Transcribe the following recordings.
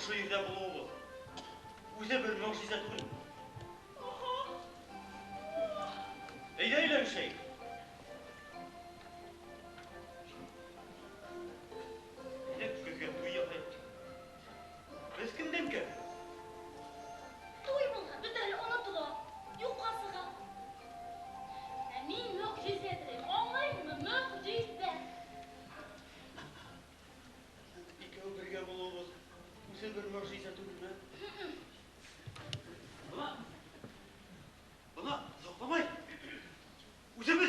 Ошо ерҙә булыуыбыҙ үҙе бер мөғжизә түгелме? Әйҙә өйләнешәйек. Әйҙә көҙгә туй яһайыҡ. Беҙ кемдән кәм? Туй булһа, бөтәһе лә онотола, юҡҡа сыға. Ә мин мөғжизә теләйем, аңлайһыңмы, мөғжизә! Икәү бергә булыуыбыҙ үҙе бер мөғжизә түгелме? Бына, бына, оҙаҡламай үҙебеҙ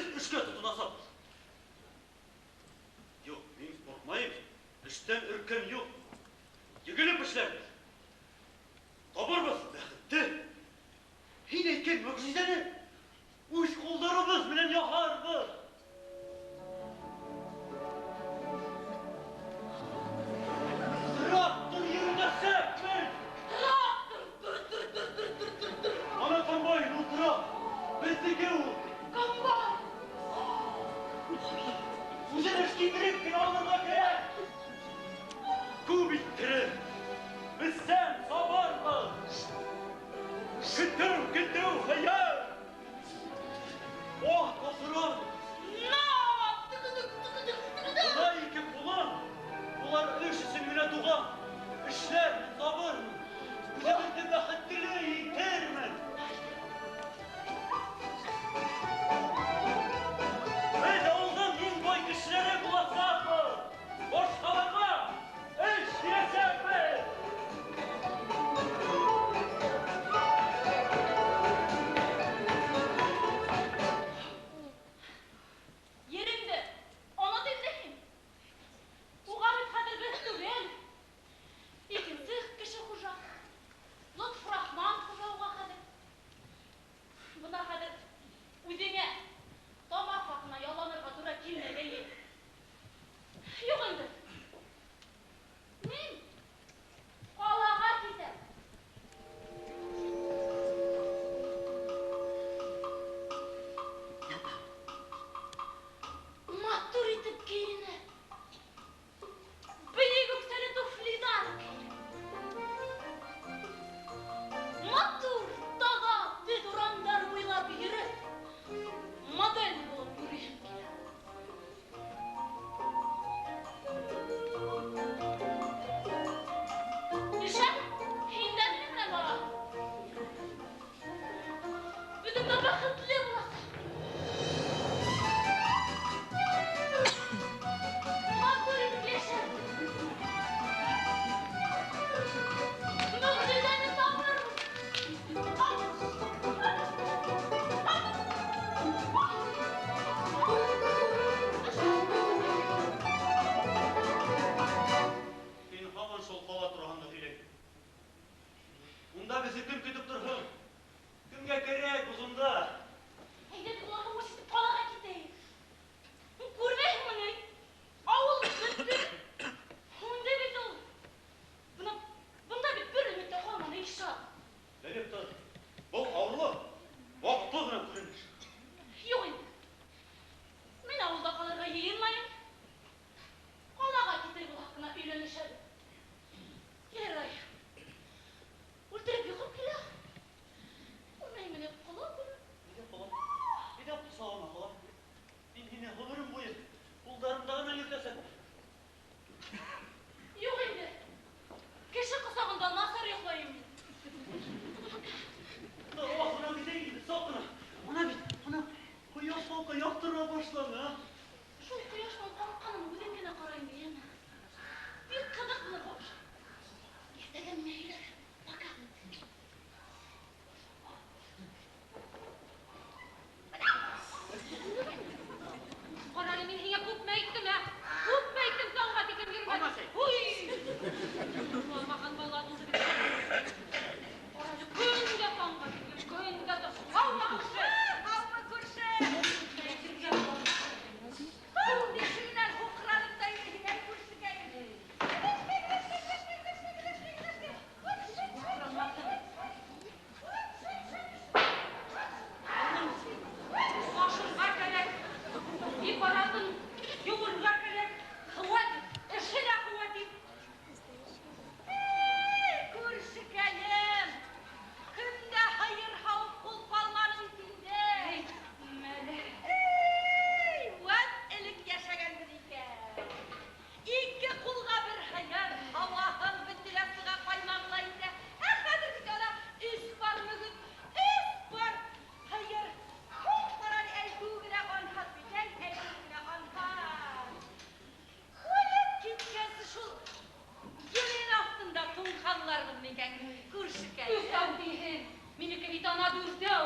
ана дүртәү.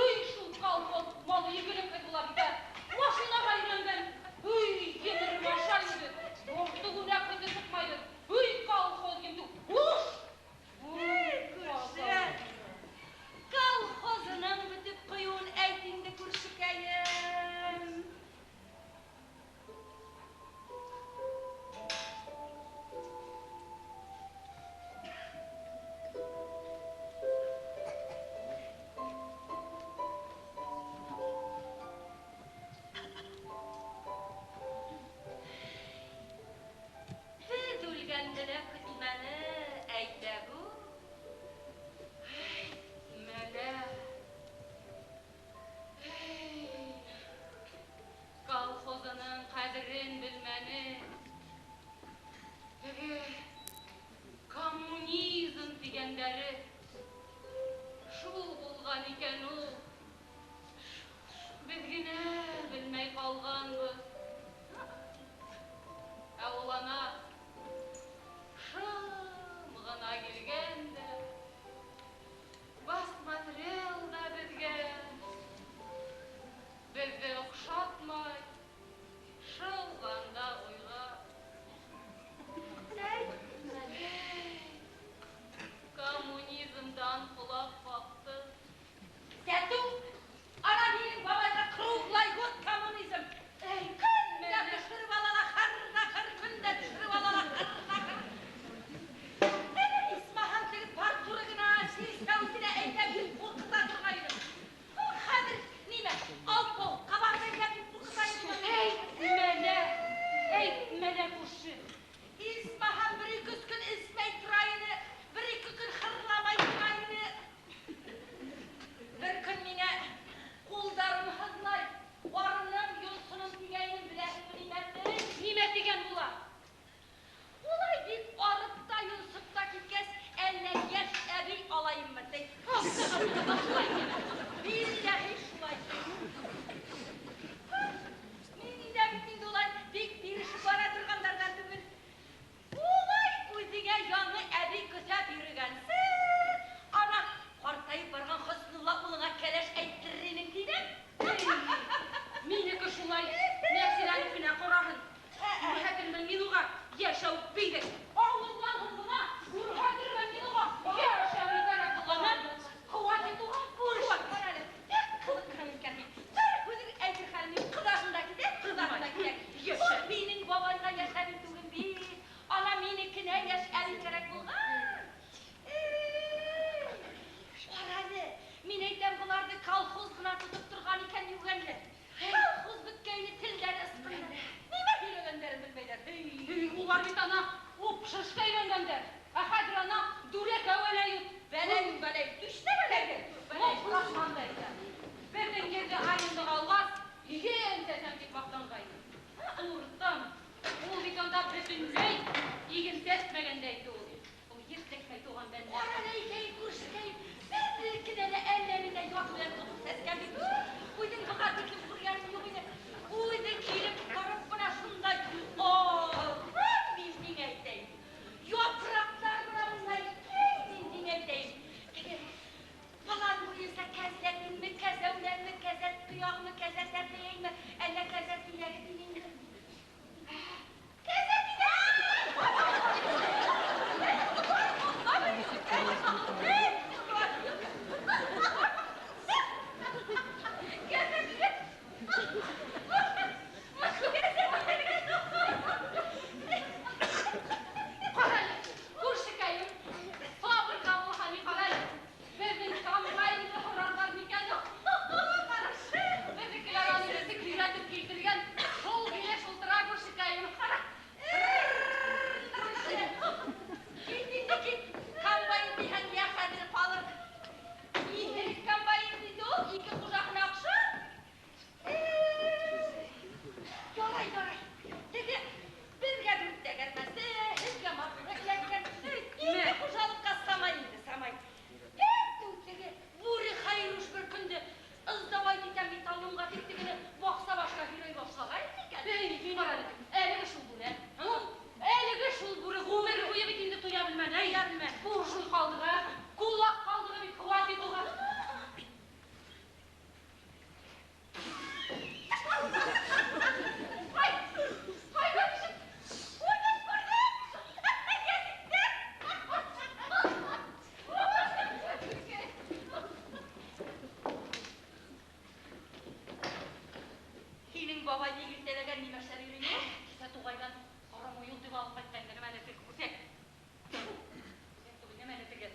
Өй, шул колхоз малы игелекле була бит, ә. Машинага өйрәнгән. Өй, емереп ашай инде. Ярты күлмәк күзе чыкмайды. Өй, колхоз инде. Уш! Эй, күрше! Колхозының бөтеп куюын әйт инде, күршекәем. Без үлгәнне дә көтмәне, әйтә бу. Мәлә. Эй, колхозының кадерен белмәне. Теге коммунизм дигәннәре шул булган икән ул. Без генә белмәй калганбыз. Ә ул ана шым гына килгән дә посмотрел да безгә, безне охшатмай, шылган да уйга. Әйтмәле. Коммунизмдан колак какты. Сәтү, ана минең бабайга круглый год коммунизм. Әй, Көн дә Мәлә. төшереп алалар, хыр-хыр, көн дә төшереп алалар, хыр-хыр. Әнә исмаһам теге партуры гына, сәүсенә әйтәм дип куркыта торгайным. Хәзер нимә, алпавытка барып әйтәм дип куркыта идем. Әйтмәлә, әйтмәлә, күрше. Исмаһам бер-ике көн эсмәй тора ине, бер-ике көн хырламай тора ине. Бер көн миңа кулдарым һызлай, арыным, йонсыным дигәнен беләсеңме нимәсен? Нимә дигән була? Улай бик арып та, йонсып та киткәс, әллә яшь әби алайыммы ди. Шулай димә. Билләһи шулай. Мин дә бит инде улай бик бирешеп бара торганнардан түгел. Улай үзеңә яңы әби көсәп йөргәнсе, ана картаеп барган Хөснулла улыңа кәләш әйттерер инең дидем. Минеке шулай нәфселәнеп кенә караһын. Күрһәтермен мин уға яшәү бейҙе. Авыҙланһын ғына, күрһәтермен мин уға яшәү итәрәк ҡылланам. Хватит уға. Бабай ни иртәләгән нимәшләр йөрөй? Кисә туғайҙан ҡара муйыл тип алып ҡайтҡайны, нәмәне теге күсәк. Күсәк түгел, нәмәне теге.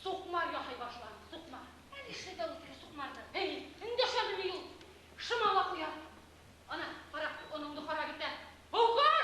Суҡмар яһай башланы, суҡмар. Ә нишләтә ул теге суҡмарҙы? Эй, өндәшә белмәй ул. Шымала ҡуя. Ана, ҡара, оныңды харап итә. Һыуҡаш!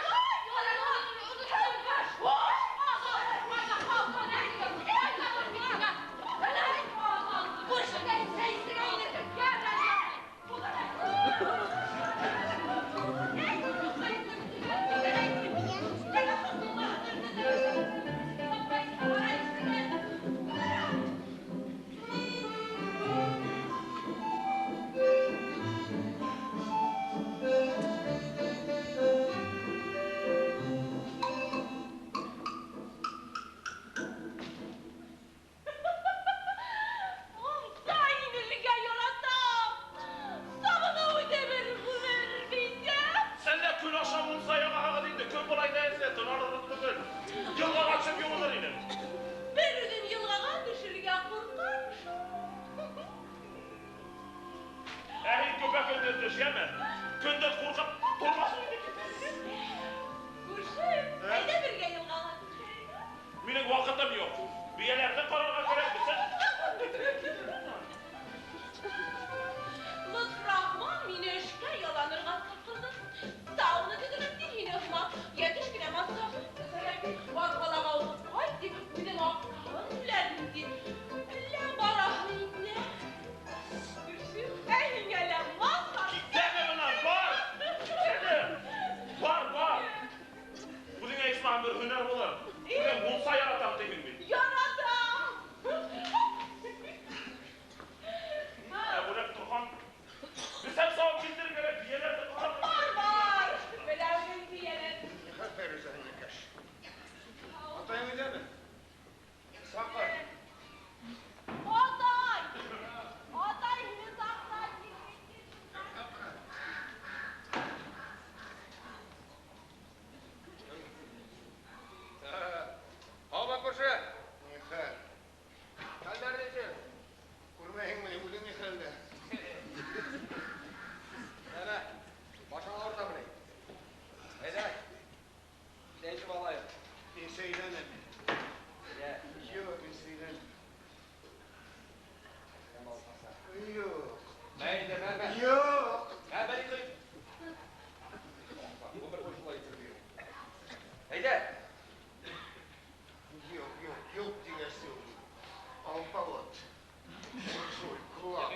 Мунса инергә яратам. Сабыны үтә бер ғүмер бит. Сән дә көн аша мунса яғаһығыҙ инде. Көн былай ҙа эҫе, тынарлыҡ түгел. Йылғаға төшөп йыуыныр инем. Бер үҙем йылғаға төшөргә ҡурҡам шул. Ә һин көпә-көндөҙ төш, йәме? Көндөҙ ҡурҡып тормаҫһың инде. Күрше, әйҙә бергә йылғаға төшәйек. Минең ваҡытым юҡ. Бейәләрҙе ҡарарға кәрәк бит. Лотфрахман мине эшкә яланырға саҡырҙы. Сауна төҙөлөп ти һине оҫмаҡ. Йәтеш кенә массажын яһарга ти. Бар ҡалаға уҡып ҡайт ти. Үҙең аҡсаһын түләрмен ти. Әллә бараһың инде. Күрше, ә һиңә лә массаж. Китәме бынан, бар! Китәме! Бар, бар! Үҙеңә исмаһам бер һөнәр булыр. Үҙең мунса яратам тиһең бит. Яратам. Ә бүләк торған. Бесән сабып килтерер кәрәк, бейәләрҙе ҡарарға. Бар, бар. Беләмен бейәләр. Нихәл, Фәйрүзә һеңлекәш? Атайың өйҙәме? Саҡыр. Атай! Атай һине саҡыра. Һаумы, күрше? Нихәл? Хәлдәр нисек? Күрмәйһеңме ни, үҙең ни хәлдә? Әнә, башың ауыртамы ни? Әйҙә, сәй эсеп алайыҡ. Мин сәйләнәм. Әйҙә. Юҡ, мин сәйләнәм. Юҡ. Мә инде, мә, мә. Юҡ. Мә, бер инде. Ғүмер буйы шулай итеп йөрөй. Әйҙә. Юҡ, юҡ, юҡ тигәс юҡ. Алпауыт. Буржуй, кулак.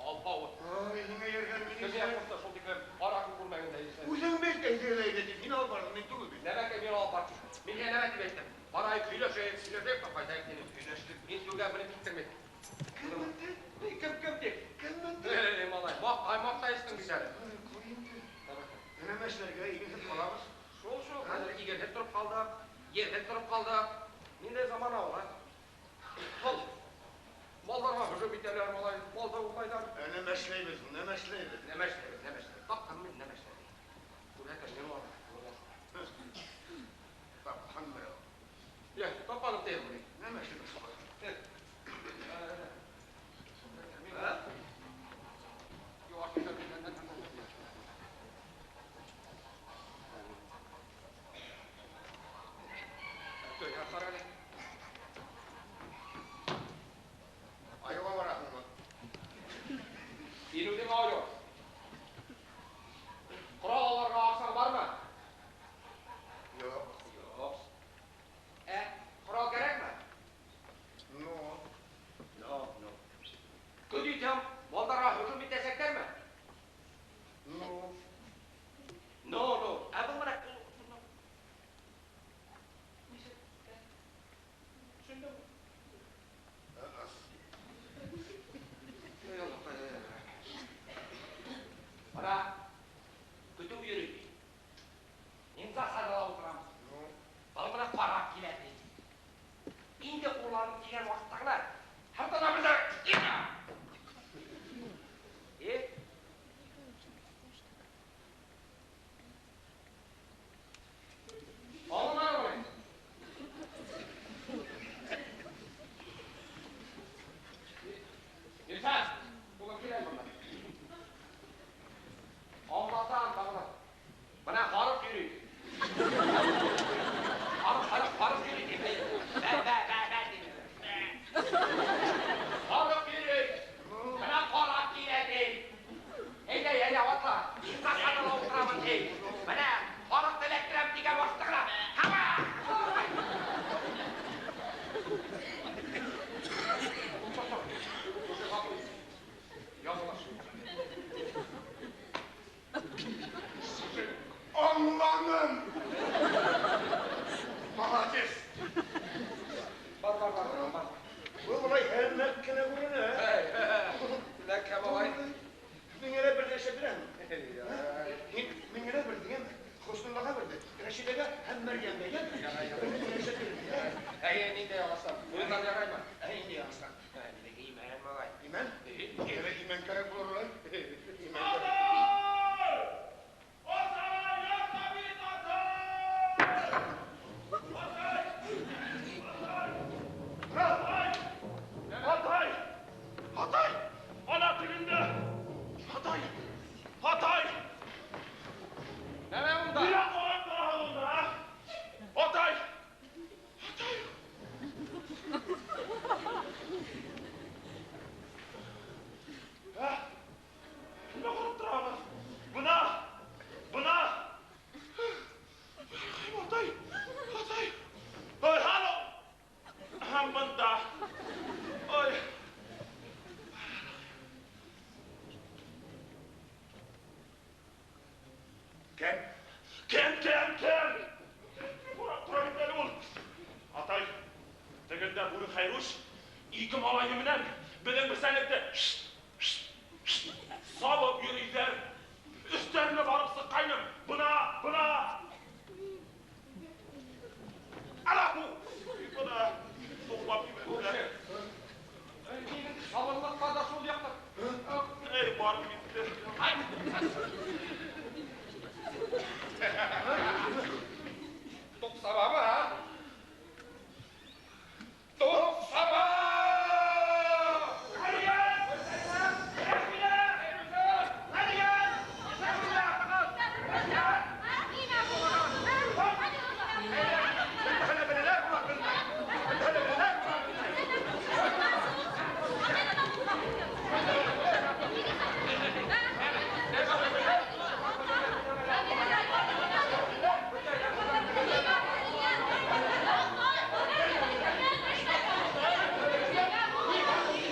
Алпауыт. Ай, һиңә йөргән мин Кемгә исән. ҡушты шул тиклем араҡы күрмәгәндә исән? Үҙең бит әйҙә әйҙә тип һин алып барҙың, мин түгел бит. Нәмәкәй мин алып барҙым. Мин һиңә нәмә тип әйттем? Барайыҡ, һөйләшәйек, һөйләшәйек тә ҡайтайыҡ тинем. Һөйләштек. Мин түгә белеп киттем бит. Кем менде? Эй, кем, кем тип? Кем менде? Эй, малай, маҡтай, маҡтай эстең бит әле. Ай, ҡуй инде. Нәмә эшләргә, игенһеҙ ҡалабыҙ. Шул, шул, хәҙер игенһеҙ тороп ҡалдыҡ, ерһеҙ тороп ҡалдыҡ. Ниндәй замана ул, а? Шул. Малдарға һөжүм итәләр, малай, малды урлайҙар. Ә нәмә эшләйбеҙ, нәмә эшләйбеҙ? Нәмә эшләйбеҙ, нәмә эшләйбеҙ? Тапҡан мин нәмә эшләйбеҙ. Күрһәтәм мин уларға. Тапҡан берәү. Йә, тапҡаным тием мин. Нәмә эшләйбеҙ шулай? Айыуға бараһыңмы? Һин үҙең айыу. Һарыҡ йөрөй. Бына ҡара килә ти. Әйҙә, әйҙә, атла. Засадала ултырамын ти. Бына һарыҡты эләктерәм тигән башты ғына. Һава! Аңланым. Молодец. Бар, бар, бар, бар. Был былай һәлмәк кенә күренә. Ләкә малай. Миңә лә бер нәрсә бирәм. Һин миңә лә бер дигән, Хөснуллаға бирҙе, Рәшидәгә һәм Мәрйәмгә. Бер нәрсә бирҙе. Әйе, ниндәй ағастан? Уйындан яраймы? Ә, инде ағастан. Минеке имән, малай. Имән? Эйе, имән кәрәк булыр улай. Имән кәрәк. Атай! Атай! Ана тегендә! Атай! Атай! Нәмә унда? Нигә ҡарап тораһың унда, а? Атай! Атай! Ә? Нимә ҡарап тораһығыҙ? Бына! Бына! Атай! Атай! Ой, алло! Һәм бында! Ой! Кем? Кем, кем, кем? Тора, тора бит әле ул. Атай, тегендә Бүре Хәйрүш ике малайы менән беҙҙең бесәнлекте сабып йөрөйҙәр. Өҫтәренә барып сыҡҡайным. Бына, бына. Ана, бына. Туҡлап ебәрҙеләр. Минең сабырлыҡҡа да шул яҡта. Эй, барып китте. Туп сабамы, а? Туп саба!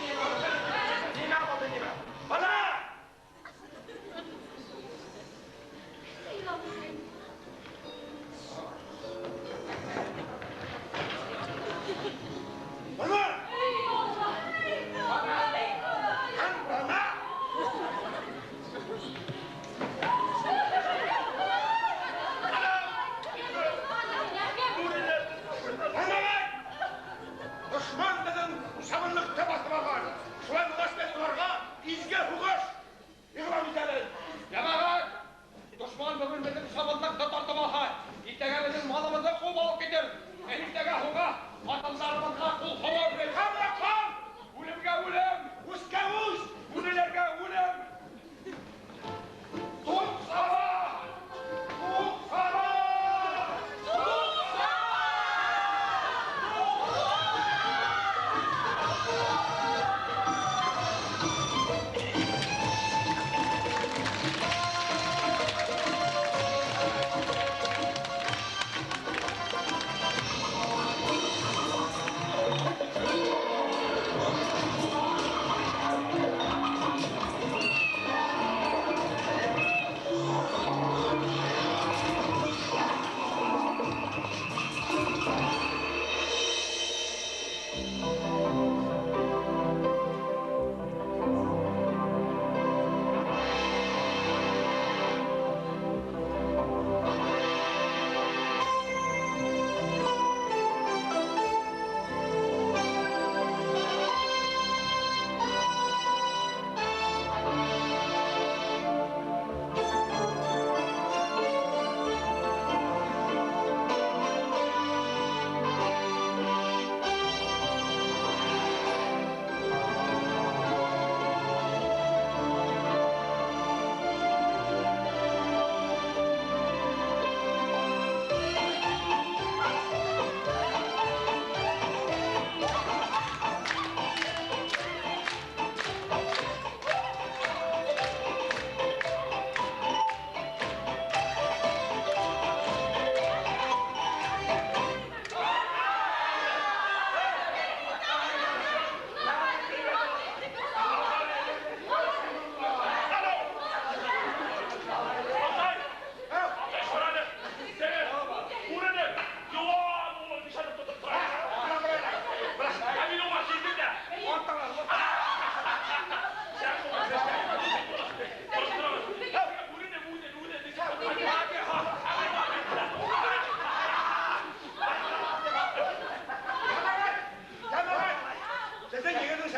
Нимә булды, нимә? Бына! Бына! Һәм бына! Бүреләр! Бына! Дошман беҙҙең сабынлыҡты баҫып алған. Шулай булғас, беҙ уларға изге һуғыш иғлан итәбеҙ. Йәмәғәт! Дошман бөгөн беҙҙең сабынлыҡты тартып алһа, иртәгә беҙҙең малыбыҙҙы ҡыуып алып китер. Ә иртәгә һуңға ҡатындарыбыҙға ҡул һуғыр. Ҡанға ҡан, Үлемгә үлем, үскә үс. бүреләргә үлем. Туп саба! Туп саба!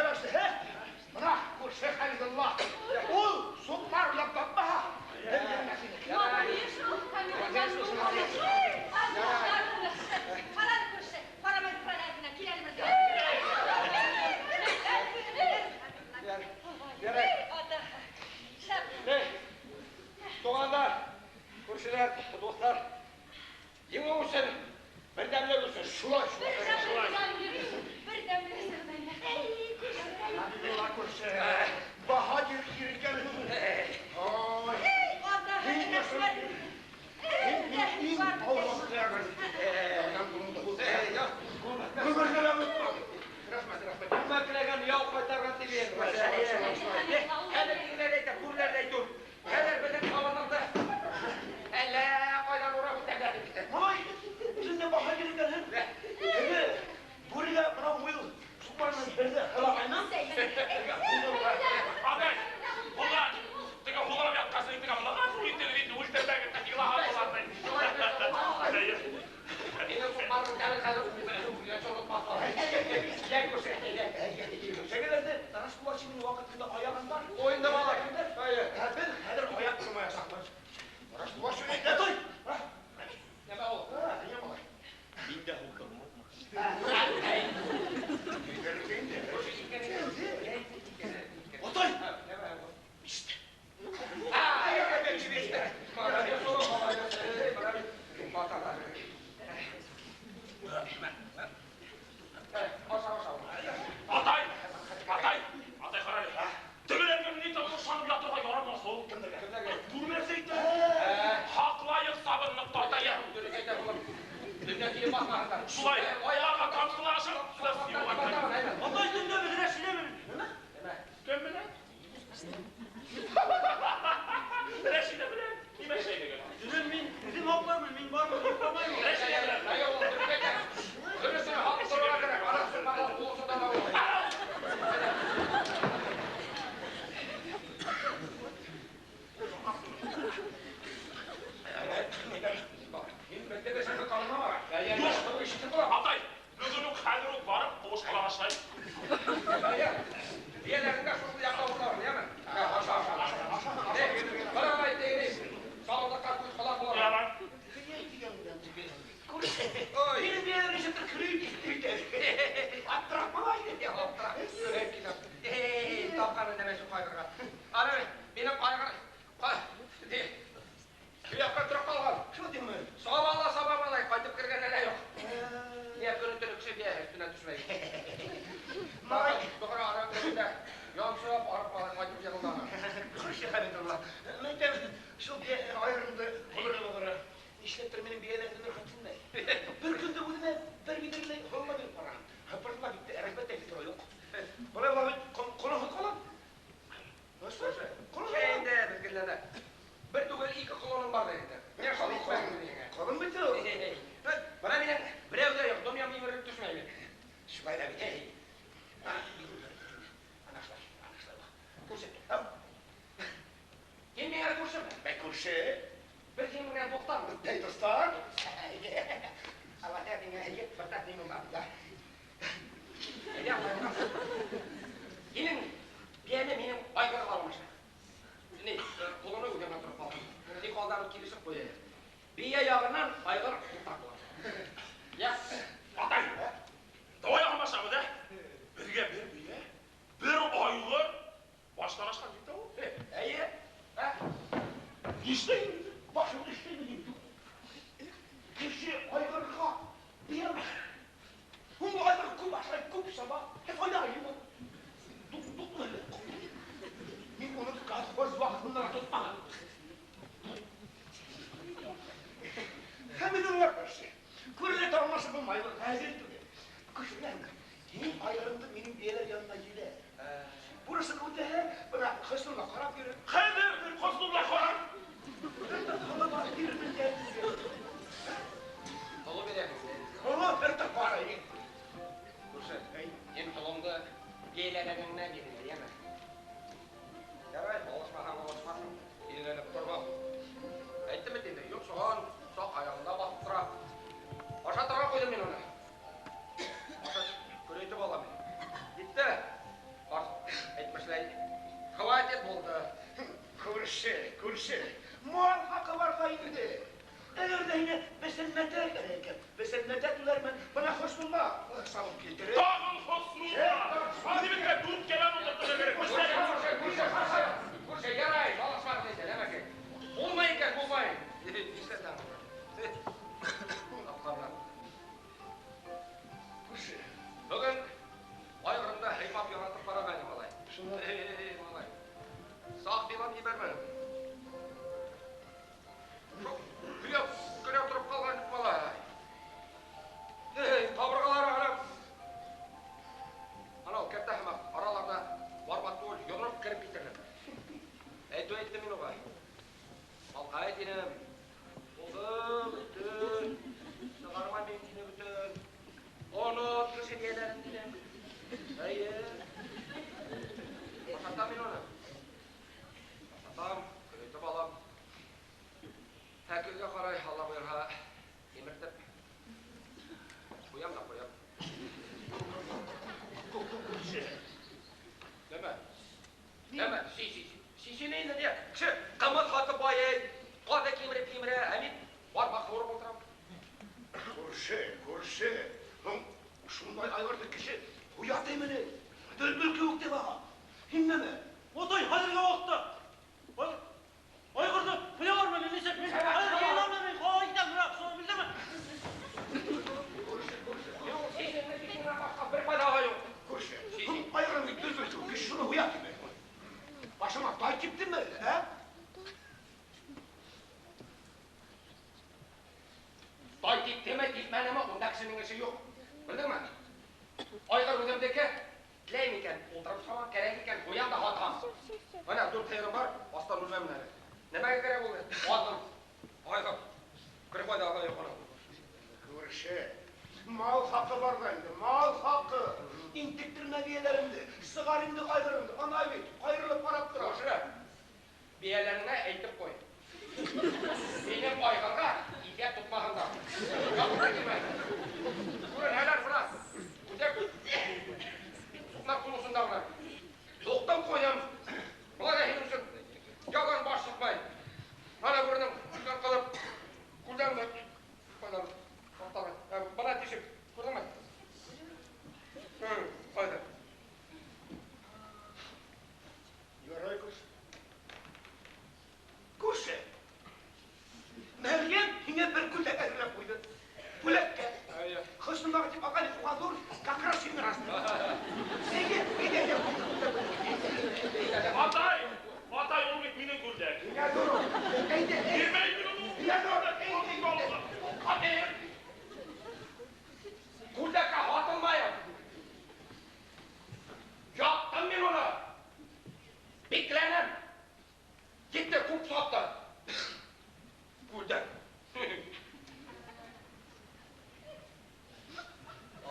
сәбәпсеһе бына күрше Хәмидулла. Ул суҡмар уйлап тапмаһа, беҙ йөрөмәҫ инек. Ҡараны күрше, ҡарамай тора әҙенә, кил әле беҙгә. Ярай. Туғандар, күршеләр, дуҫтар, еңеү өсөн, берҙәмлек өсөн шулай, шулай. Берҙәмлек өсөн. Хәмидулла күрше, баһадир иргән. Ай. Һин Рәхмәт, рәхмәт. Күмәкләгән яу ҡайтарған тип инде. Хәҙер тегеләр әйтә, бүреләр ҙә әйтеү. Хәҙер беҙҙең һабаныңды әллә ҡайҙан урап үтәләр. Малай, үҙең дә баһадир икәнһең. Теге бүрегә бынау муйыл суҡмарынан берҙе һылағайның. Атай, булған. Теге һуҙылып ятҡас, теге ғәфү итегеҙ инде, үлтермәгеҙ, илаған буларҙай. Минең суҡмарҙың тәмен хәҙер Йә, күрше, әйҙә. Шәгеләрҙе Рашкулашының ваҡытында аяғын бар. Ойында бала. Әйе. Ә беҙ хәҙер аяҡ тормаясаҡбыҙ. Рашкулашин әйтә, той. Нәмә ул? Ниңә малай? Мин дә һуҡырмын. Атай! Атай! Атай! Атай, ҡара әле. Тегеләргә ни тапшырып ятырға ярамаҫ ул. Кемдәргә? Бүреләр әйтә. Һаҡлайыҡ сабынлыҡты, атай. Шулай, аяға тамсылашып, Атай, төндә беҙ Рәшидә менән. Нимә? Кем менән? Рәшидә менән. Нимә эшләйһегеҙ? Төнөн мин үҙем һаҡлармын, мин бармын, йоҡламайым. Рәшидә менән. Атай, бөгөн үк хәҙер үк барып, ҡыуыш ҡала башлай. Ярай. Минең бейәләр нисектер көлөп китте. Аптырап малай. Тапҡаны нәмәсе ҡайғырға. Ана минең ҡайғыр Яҡҡа тороп ҡалған. Шул тиме? Саба ла саба малай, ҡайтып кергәне лә юҡ. Ниә көнө төнө кеше бейә өҫтөнә төшмәй. Малай. Бығыра ара берендә янсып арып малай ҡайтып йығылды. Күрше Хәмидулла. Мин әйтәм, шул бейә айырымды ғүмере-ғүмере. Нишләптер минең бейәләрҙе рөхсәт итмәй. Бер көндө үҙенә бер биҙрәләй һолма биреп ҡараған. Һыпыртыла китте, рәхмәт әйтеп тора юҡ. Былай була бит, ҡоноһоҙ ҡала. Ҡоноһоҙ. Инде беҙгеләрҙә бер түгел ике ҡолоном бар инде. Мин шул итмәгеҙ миңә. Ҡолон бит ул. Бына минең берәү ҙә юҡ, донъям емерелеп төшмәй бит. Шулай ҙа бит. Ана шулай, ана шулай. Күрше. Һин миңә күршеме? Бәй күрше. Беҙ һинең менән дуҫтармы? Бәй дуҫтар. Алла миңә бер тәҡдимем бар. Әйҙә, һинең бейәне минең айғырға алмаша. Ни, ҡолоно үҙеңә тороп ҡалған. Тик алдан килешеп ҡуяйыҡ. Бейә яғынан айғыр уртаҡ була. Йә, Атай, давай алмашабыҙ, ә? Беҙгә бер бейә, бер айғыр баштан ашҡан бит ул. Әйе. Ә? Нишләйем? Башым эшләйме тип. Кеше айғырға бейә алмаша. Һуң айғыр күп ашай, күп саба. Ә файҙа юҡ. Мин уны колхоз ваҡытында ла тотмаған. Хәмидулла күрше. Күрелә алмашы булмай, хәҙер түгел. Күршеләр, һин айғырыңды минең бейәләр янына ебәр. Бурысын үтәһә, бына Хөснулла ҡарап йөрөр. Хәҙер Хөснулла ҡарап. Һоло барып бирермен дә. Һоло бирәһең. Һоло бер тә ҡарай. Күрше, һин һолоңдо бейәләреңә бирҙең, йәме? Ярай, алышмаһаң, алышмаһаң. Иләнеп торма. Әйттем бит инде, йонсоған, саҡ аяғында баҫып тора. Ашатырға ҡуйҙым мин уны. Ашатып, көрәйтеп алам мин. Китте. Күрше, мал хаҡы бар ҙа инде. Әгәр ҙә һиңә бесәнмәтә кәрәк икән, бесәнмәтә түләрмен. Бына Хөснулла сабып килтерер. Тағын Хөснулла! Үҙебеҙгә дүрт кәлән ултыртырға кәрәк. Күрше, күрше, ярай, талашмағыҙ инде, нәмәкәй. Булмай икән, булмай. Нишләтәм? Тапҡандар. Күрше. Бөгөн айғырымды һыйпап яратып ҡарағайны, малай. Шулай. Эй, малай. Саҡ дилап ебәрмәнем. Шул һөйәп кенә тороп ҡалған малай. Эй, ҡабырғалары ана. Анау кәртә һымаҡ араларына бармаҡ түгел, йоҙроҡ кереп китерлек. Әйтеү әйттем мин уға. Малҡай тинем. Булды, бөттө. Сығарма мин тине бөтөн. Онот кеше бейәләрен тинем. Эйе. Ашатам мин уны. Ашатам, көнөйтөп алам. Һәкелгә ҡарай, Алла бойорһа, емертеп ҡуям да ҡуям. Күрше. Нәмә? Нәмә? Си, си, си. Сисене инде ни? Кеше ҡымыҙ һатып байый, ҡаҙы кимереп кимерә, ә мин бармаҡ һурып ултырам. Күрше, күрше. Һуң шундай айғырҙы кеше ҡуя тиме ни? Дөлбөл кеүек тип аға. Һин нәмә? Атай, хәҙерге ваҡытта айғырҙы ҡуялармы ни, нисек мин? Айғырҙы мин ҡалаға китәм, бына, шуны белдеңме? Күрше, күрше. Юҡ, сисене, сисене башҡа бер файҙаға юҡ. Күрше, һуң айғырың бит дөлбөл кеүек, кеше шуны ҡуя тиме? Башыңа тай типтеме, ә? Тай типтеме, типмәнеме, унда кешенең эше юҡ. Белдеңме? Айғыр үҙемдеке, теләйем икән, ултырып сабам, кәрәк икән, ҡуям да һатам. Бына дүрт һыйырым бар, астан үлмәмен әле. Нәмәгә кәрәк ул? Аҙым. Айғыр. Бер файҙаға юҡ уның. Күрше, мал хаҡы бар ҙа инде, мал хаҡы. Интектермә бейәләремде, сығар инде айғырыңды. Ана бит, ҡайырылып ҡарап тора. Күрше, бейәләреңә әйтеп ҡуй. Минең айғырға иҫәп тотмаһындар. Яҡын да килмәй. Күренәләр бына. Үҙәк суҡмаҡ тулысында бына. Туҡтам ҡуйҙым. Былай ҙа һинең өсөн ялан баш сыҡмай. Ана бүренең күҙҙән ҡалып, күҙҙән дә ҡайҙан ҡапталған. Бына тишек, күрҙеңме? Ҡайҙа? Ярай, күрше. Күрше. Мәрйәм һиңә бер күлдәк әҙерләп ҡуйҙы. Бүләккә. Эйе. Хөснуллаға тип алған уға ҙур, как раз һинең размер. Әйе, әйҙә, әйҙә. Атай, атай, ул бит минең күлдәк. Һиңә ҙур ул. Әйҙә, әйҙә. Бирмәй мин уны. Һиңә ҙур, әйҙә, әйҙә. Ҡатир. Күлдәккә һатылмайым. Яптым мин уны. Бикләнем. Китте, күп сатты. Күлдәк.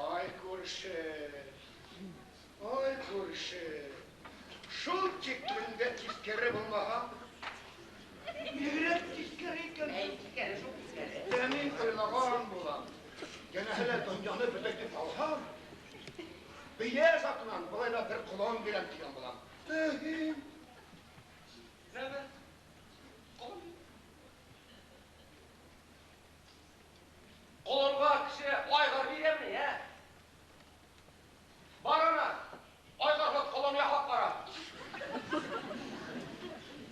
Ай, күрше. Ай, күрше. Шул тиклем дә тиҫкәре булмаһа, бигерәк тиҫкәре икән. Әй, тиҫкәре, шул тиҫкәре. Ә мин уйлаған булам. Йәнәһе лә донъяны бөтәйтеп алһам, бейә затынан былай ҙа бер ҡолон бирәм тигән булам. Мөһим. Нәмә? Ҡолон? Ҡолонға кеше айғыр бирәме, ә? Бар ана, айғырһыҙ ҡолон яһап ҡара.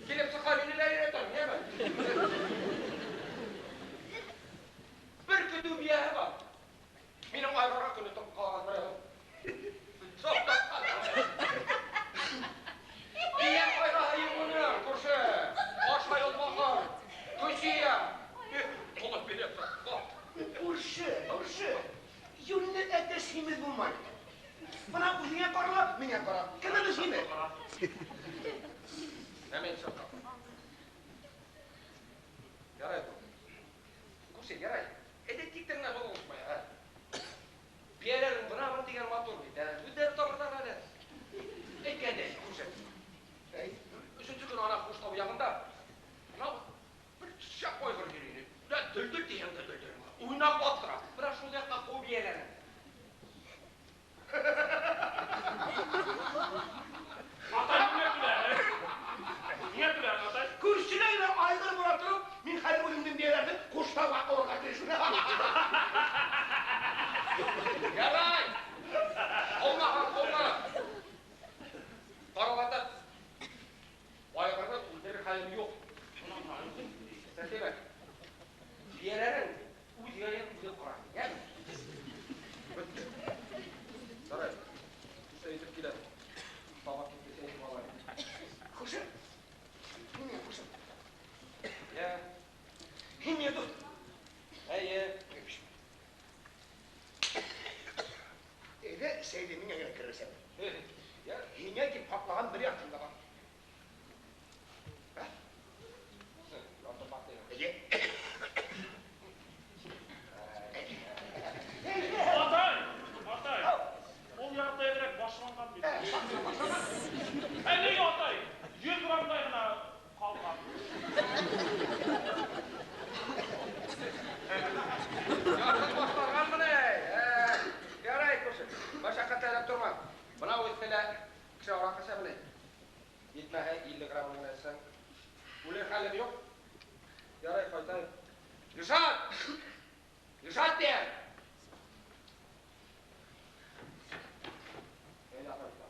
Килеп сыҡҡан мине лә өйрәтәм, йәме? Бер көтөү бейәһе бар. Минең айғырға көнө тороп ҡалған берәү. Бейә ҡайғыһы юҡ уның, күрше. Ашай ул бахыр. Көсөйә. Ҡолон бирә тора. Күрше, күрше. Йүнле әтәс һимеҙ булмай. Бына үҙеңә ҡара, миңә ҡара. Кемебеҙ һимеҙ? Нәмә әйтсәм? Ярай был. Күрше, ярай. Әйҙә тиктер генә булмай, ә? Бейәләрең бына бына тигән матур бит, ә? Үҙҙәре табырҙар әле. Әйткәндәй, күрше. Әй. Өсөнсө көн ана Хуштау яғында бына бер шәп айғыр йөрөй ине. Лә дөлдөл тиһәң дә дөлдөл. Уйнаҡлап тора. Бына шул яҡҡа ҡыу бейәләрен. Атай, ниңә көлә? Ниңә көлә, атай? Төндә кеше араҡы эсәме ни? Етмәһә 50 грамм гына эсәң. Үлер хәлем юҡ. Ярай, ҡайтайым. Илшат! Илшат тием! Әйҙә, ҡайта.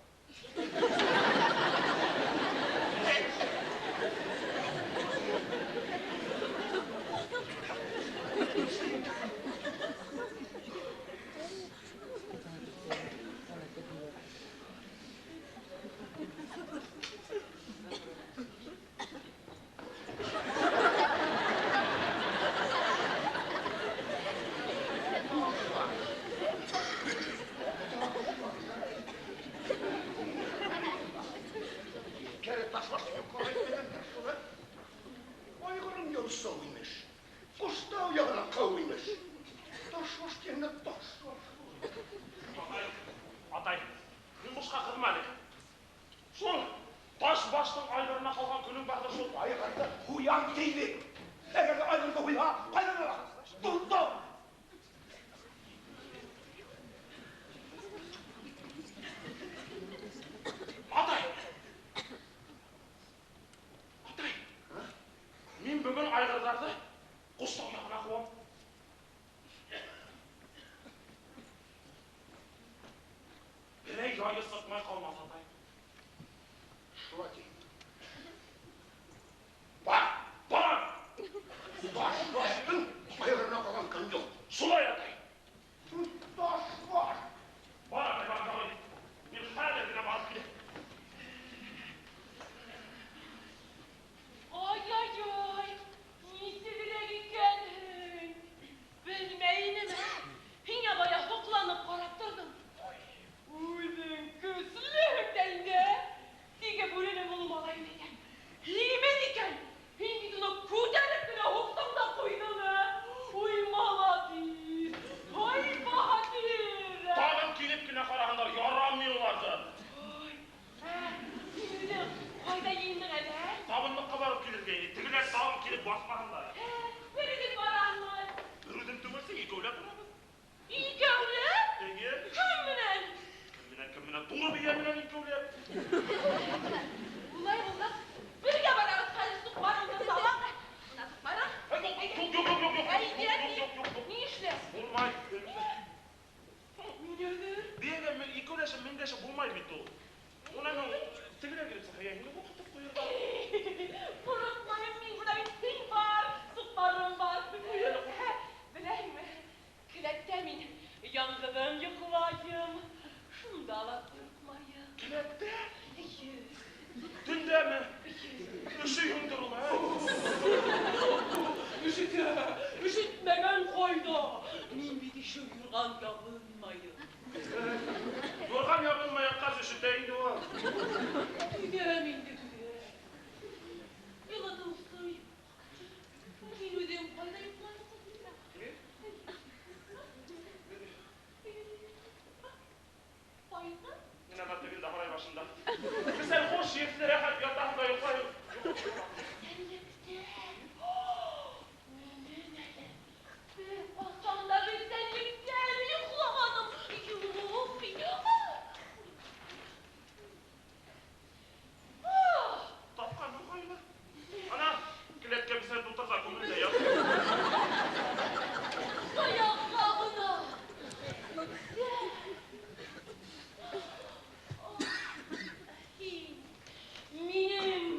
Минем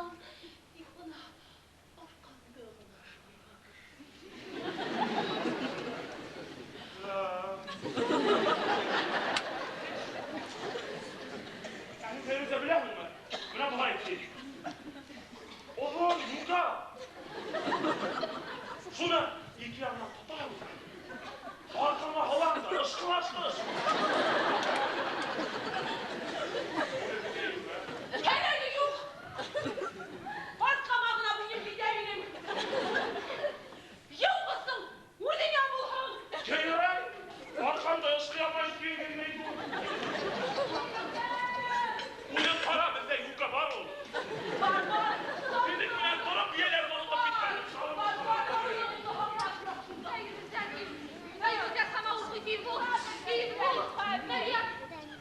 алам. Тик бына арҡаңды ғына ашарға. Ә һин, Фәйрүзә, беләһеңме? Бына былай ти. Оҙон юка. Шуны ике яғынан тотам. Арҡаңа һалам да, ышҡылашҡыш. Кәрәге юҡ. Арҡама ғына буйым китә минең. Юғысын, үҙеңә булһын. Ярай, арҡамда ышҡый алмай тигән генә әйтеү. Үҙең ҡара, беҙҙә юка бар ул. Бар, бар. Һинең менән тороп, бейәләрҙе онотоп киткән. Бар, бар, бар. Фәйрүзә, самауыр ҡуй, тиҙ бул. Тиҙ бул. Мәрйәм,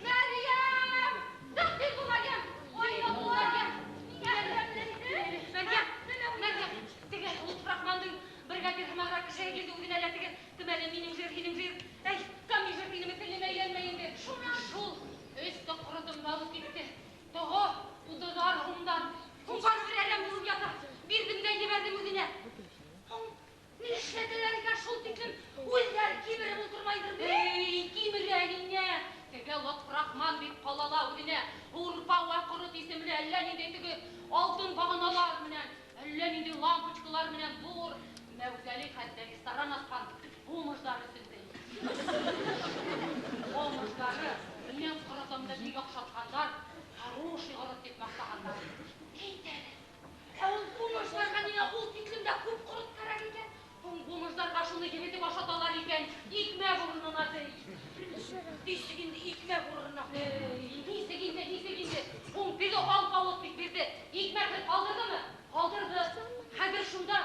Мәрйәм! Сыҡ, тиҙ бул, Мәрйәм. Тиҙ бул, Мәрйәм. Мәрйәм, Мәрйәм, теге Лотфрахмандың бригадир һымағыраҡ кешеһе килде үҙенә лә теге, кем әле, минең жир, һинең жир. Әй, комижир тинеме, телем әйләнмәй инде. Шул өстө ҡоротомдо алып китте. Того, утыҙар һумдан. Һуңғар бер әрәм булып ята. Бирҙем дә ебәрҙем үҙенә. Һуң, нишләтәләр икән шул тиклем? Үҙҙәре кимереп ултырмайҙыр. Эй, кимерә инә. Теге Лотфрахман бит ҡалала үҙенә һурпа вә ҡорот исемле әллә ниндәй теге алтын бағаналар менән, әллә ниндәй лампочкалар менән ҙур мәүзәле хәтта ресторан асҡан бомждар өсөн ти. Бомждары минең ҡоротомдо бик оҡшатҡандар, хороший ҡорот тип маҡтағандар. Әйт әле, ә ул бомждарға ниңә ул тиклем дә күп ҡорот кәрәк икән? Һуң бомждарға шуны ебетеп ашаталар икән, икмәк урынына ти. Нисек инде икмәк урынына? Эй, нисек инде, нисек инде? Һуң теге алпауыт бит беҙҙе икмәкһеҙ ҡалдырҙымы? Ҡалдырҙы. Хәҙер шунда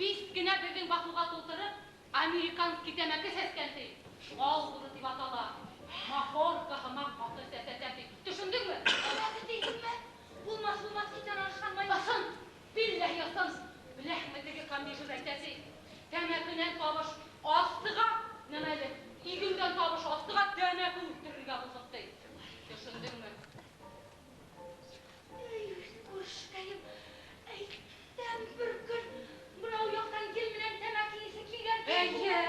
вис кенә беҙҙең баҫыуға тултырып, американский тәмәке сәскән ти. Алғыры тип атала. Махорка һымаҡ ҡаты сәсәтәм ти. Төшөндөңмө? Тәмәке тейһеңме? Булмаҫ, булмаҫ, һис ышанмай. Ысын, билләһи ысын. Беләһеңме, теге комбижер әйтә ти. Тәмәкенән табыш астыға, нәмә әле, игендән табыш астыға тәмәке үҫтерергә булдыҡ ти. Төшөндөңмө? Эй, күршекәйем, әйтәм бер көн, бынау яҡтан ел менән тәмәке еҫе килгән. Эйе.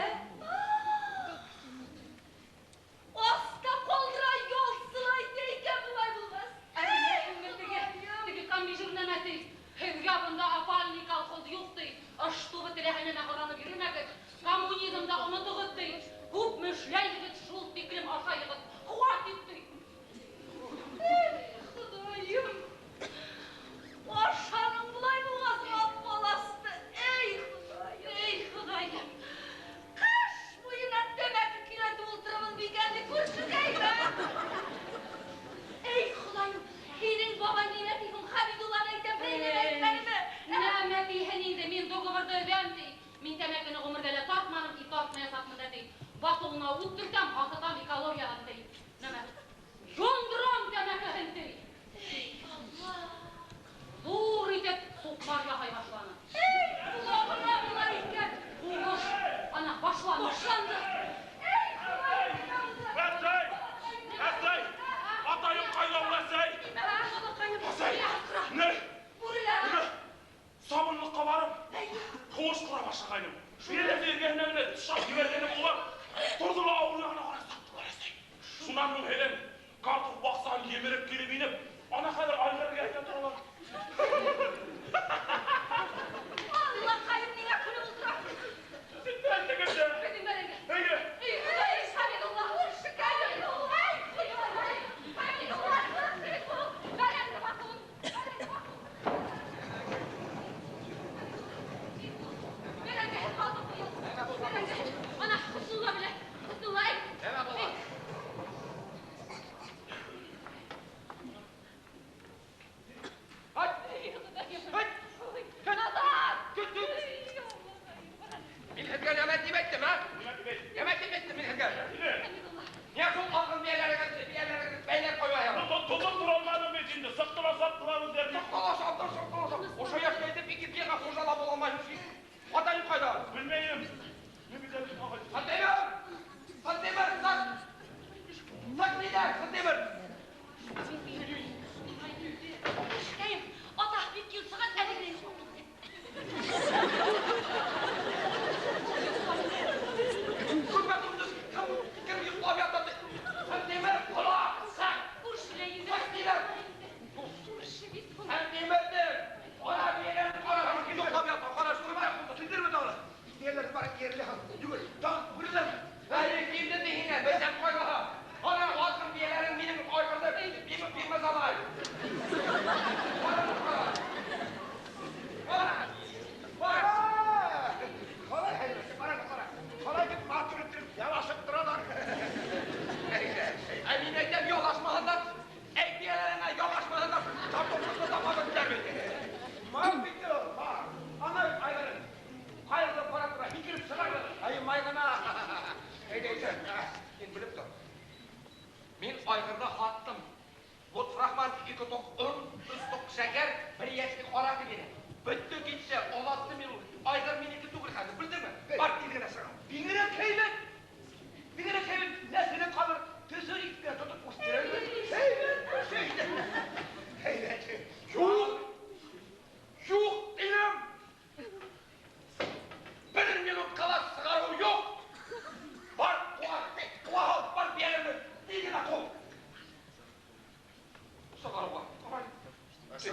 Аҫта ҡалдыра ялсылай икән былай булғас. Әйе, теге, теге комбижер нәмә ти. Һеҙгә бында опальный колхоз юҡ ти. Ыштубы теләһә нәмә һоранып йөрөмәгеҙ. Коммунизмда онотоғоҙ ти. Күпме эшләйһегеҙ, шул тиклем ашайһығыҙ. Хватит ти. Эй, Хоҙайым. Ашаның былай булғас апаласты. Эй, Хоҙайым. Эй, Хоҙайым. Ҡыш буйына тәмәке көйрәтеп ултырабыҙ микән ти, күршекәйем. Эй, Хоҙайым, һинең бабай нимә ти һуң? Хәмидулланы әйтәм, берәй нәмә әйтмәнеме? Нәмә тиһен инде, мин договорҙы өҙәм ти. Мин тәмәкене ғүмерҙә лә тартманым, и тартмаясаҡмын да ти. Баҫыуына ут төртәм, һаҫытам экологияны ти.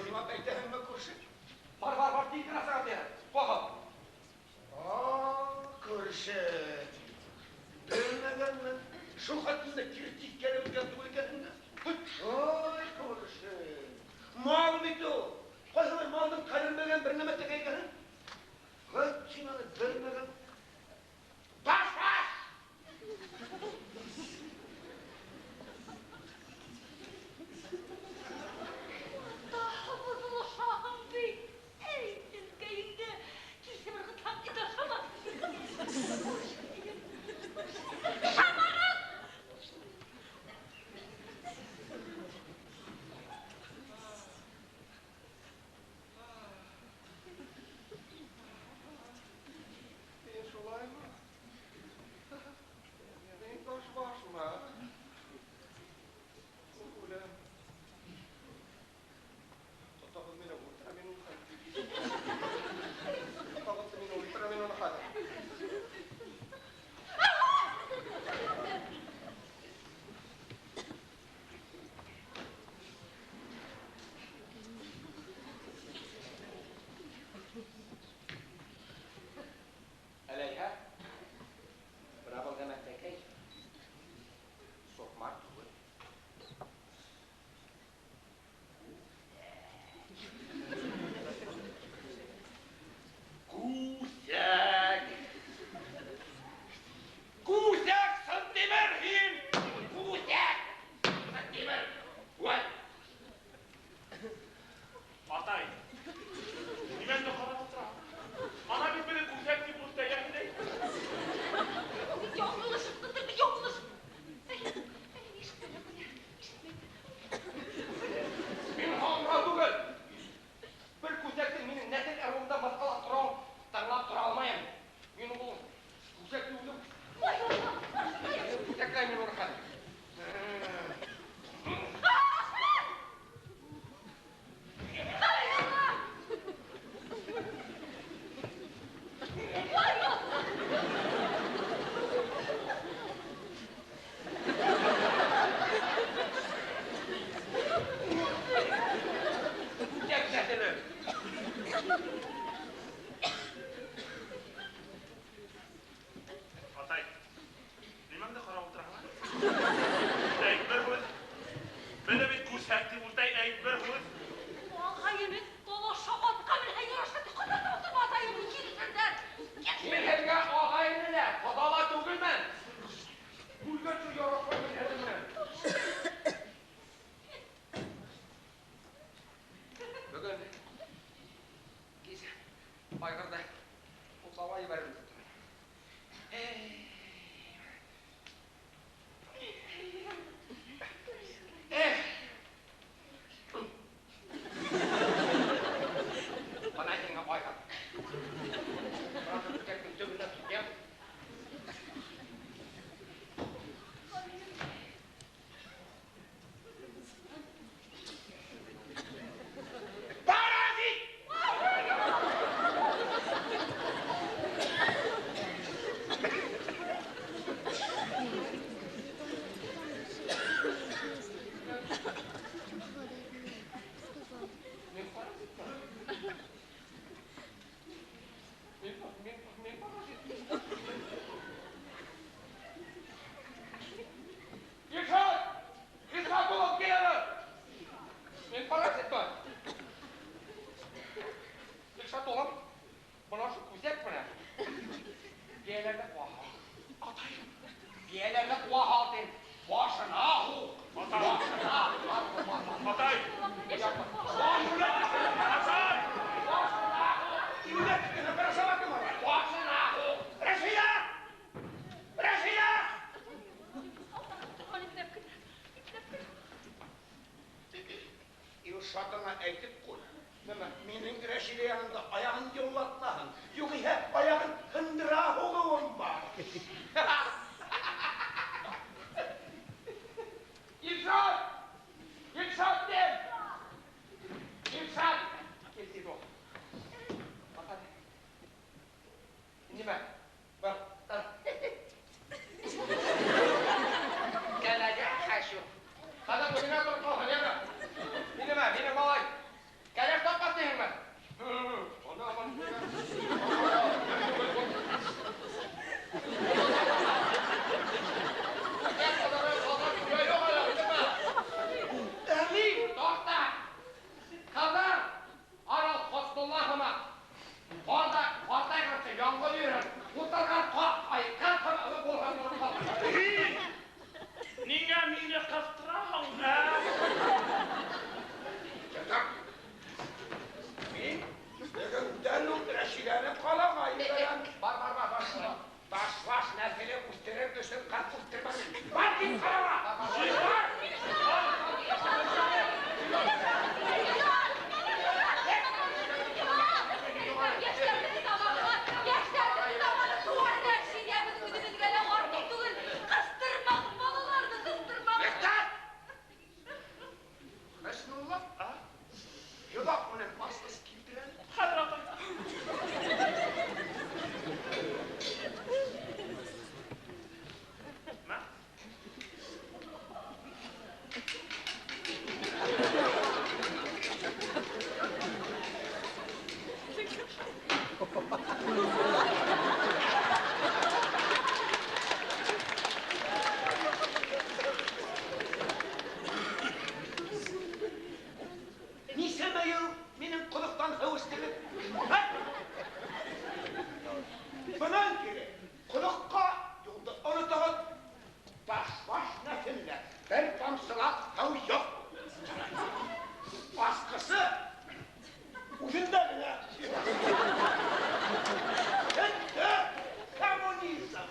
Ысынлап әйтәһеңме, күрше? Бар, бар, бар, тиҙ генә сығып бир. Ҡуғып. Күрше. Белмәгәнмен. Шул хәтле кире тиҫкәре үткән түгел икәнһең дә. Ой, күрше. Мал бит ул. Ҡайһылай малдың ҡәҙерен белгән бер нәмә тәкә икәнһең. Хәт, һин аны белмәгән. Баш, баш! Боҙолошаһың бит. Эй, әнкәйеңде кисеп ырғытһаң, ит ашамаҫ. Шамағыҙ! Мин шулаймы? Мин ташбашмы? Үләм. Тотағыҙ мине, үлтерә мин уны хәҙер. Тотағыҙ мине, үлтерә мин уны хәҙер. Әләйһә, бына был нәмәтәкәй соҡмар түгел. Күҫәк! Күҫәк, Сынтимер, һин! Күҫәк! Сынтимер! Үәт! Атай, нимәңде ҡарап ултыраһың? Ана бит мине күҫәк тип үртәгән ине. Яңылышыпһыңдыр, яңылыш. Әй, әй, ишетмәй, ишетмәй. Мин һаңға түгел. Бер күҫәктең минең нәҫел ырыуымда мыҫҡыллап тороуын тыңлап тора алмайым. Мин ул күҫәкте үҙем Ой, Алла! күҫәкләйем мин уны хәҙер. Ай, Алла! Ай, Алла! Күҫәк нәҫеле. Атай, нимәңде ҡарап ултыраһың? Әйт бер һүҙ. Мине бит күҫәк тип үртәй, әйт бер һүҙ. Ағайым, талаша атҡа менһә яраша тип ҡыҙыртып ултырма, атайым, килешерҙәр. Мин һеҙгә ағайыны ла, ҡоҙа ла түгелмен. Үлгәнсе яратмайым мин һеҙҙең менән. Бөгөн кис айғырҙы утлауға ебәрермен тип торам. Эх! Бына һиңә айғыр. Бына шул күҫәктең төбөнә тотам. Паразит! Мин паразитмы? Мин паразит. Илшат! Илшат улым, кил әле! Мин паразитмы? Илшат улым, бына шул күҫәк менән бейәләрҙе ҡыуа һал. Атай, Бейәләрҙе ҡыуа һал тим. Башына һуҡ. Атай. Башына. Атай, Башына. атай! Башына һуҡ. Иүләп киткән, бер ашамаҡ бар. Башына һуҡ. Рәшидә! Рәшидә! Ипләп кенә, ипләп кенә. Илшатыңа әйтеп ҡуй. Нимә? Минең Рәшидә янында аяғын йыллатмаһын. Юғиһә аяғын һындыра һуғыуым бар. Илшат! Илшат тим! Илшат! Кил тиҙ ул. Баҡ. Нимә? Бар, тор. Кәләгә хәшү. Хәҙер үҙеңә тороп ҡалһын, яме. Нимә, минең малай. Кәлә Бынан кире ҡоҙоҡҡа юлды онотоғоҙ. Ташбаш нәҫелендә бер тамсы ла һыу юҡ. Асҡысы үҙендә генә. Бөттө коммунизм.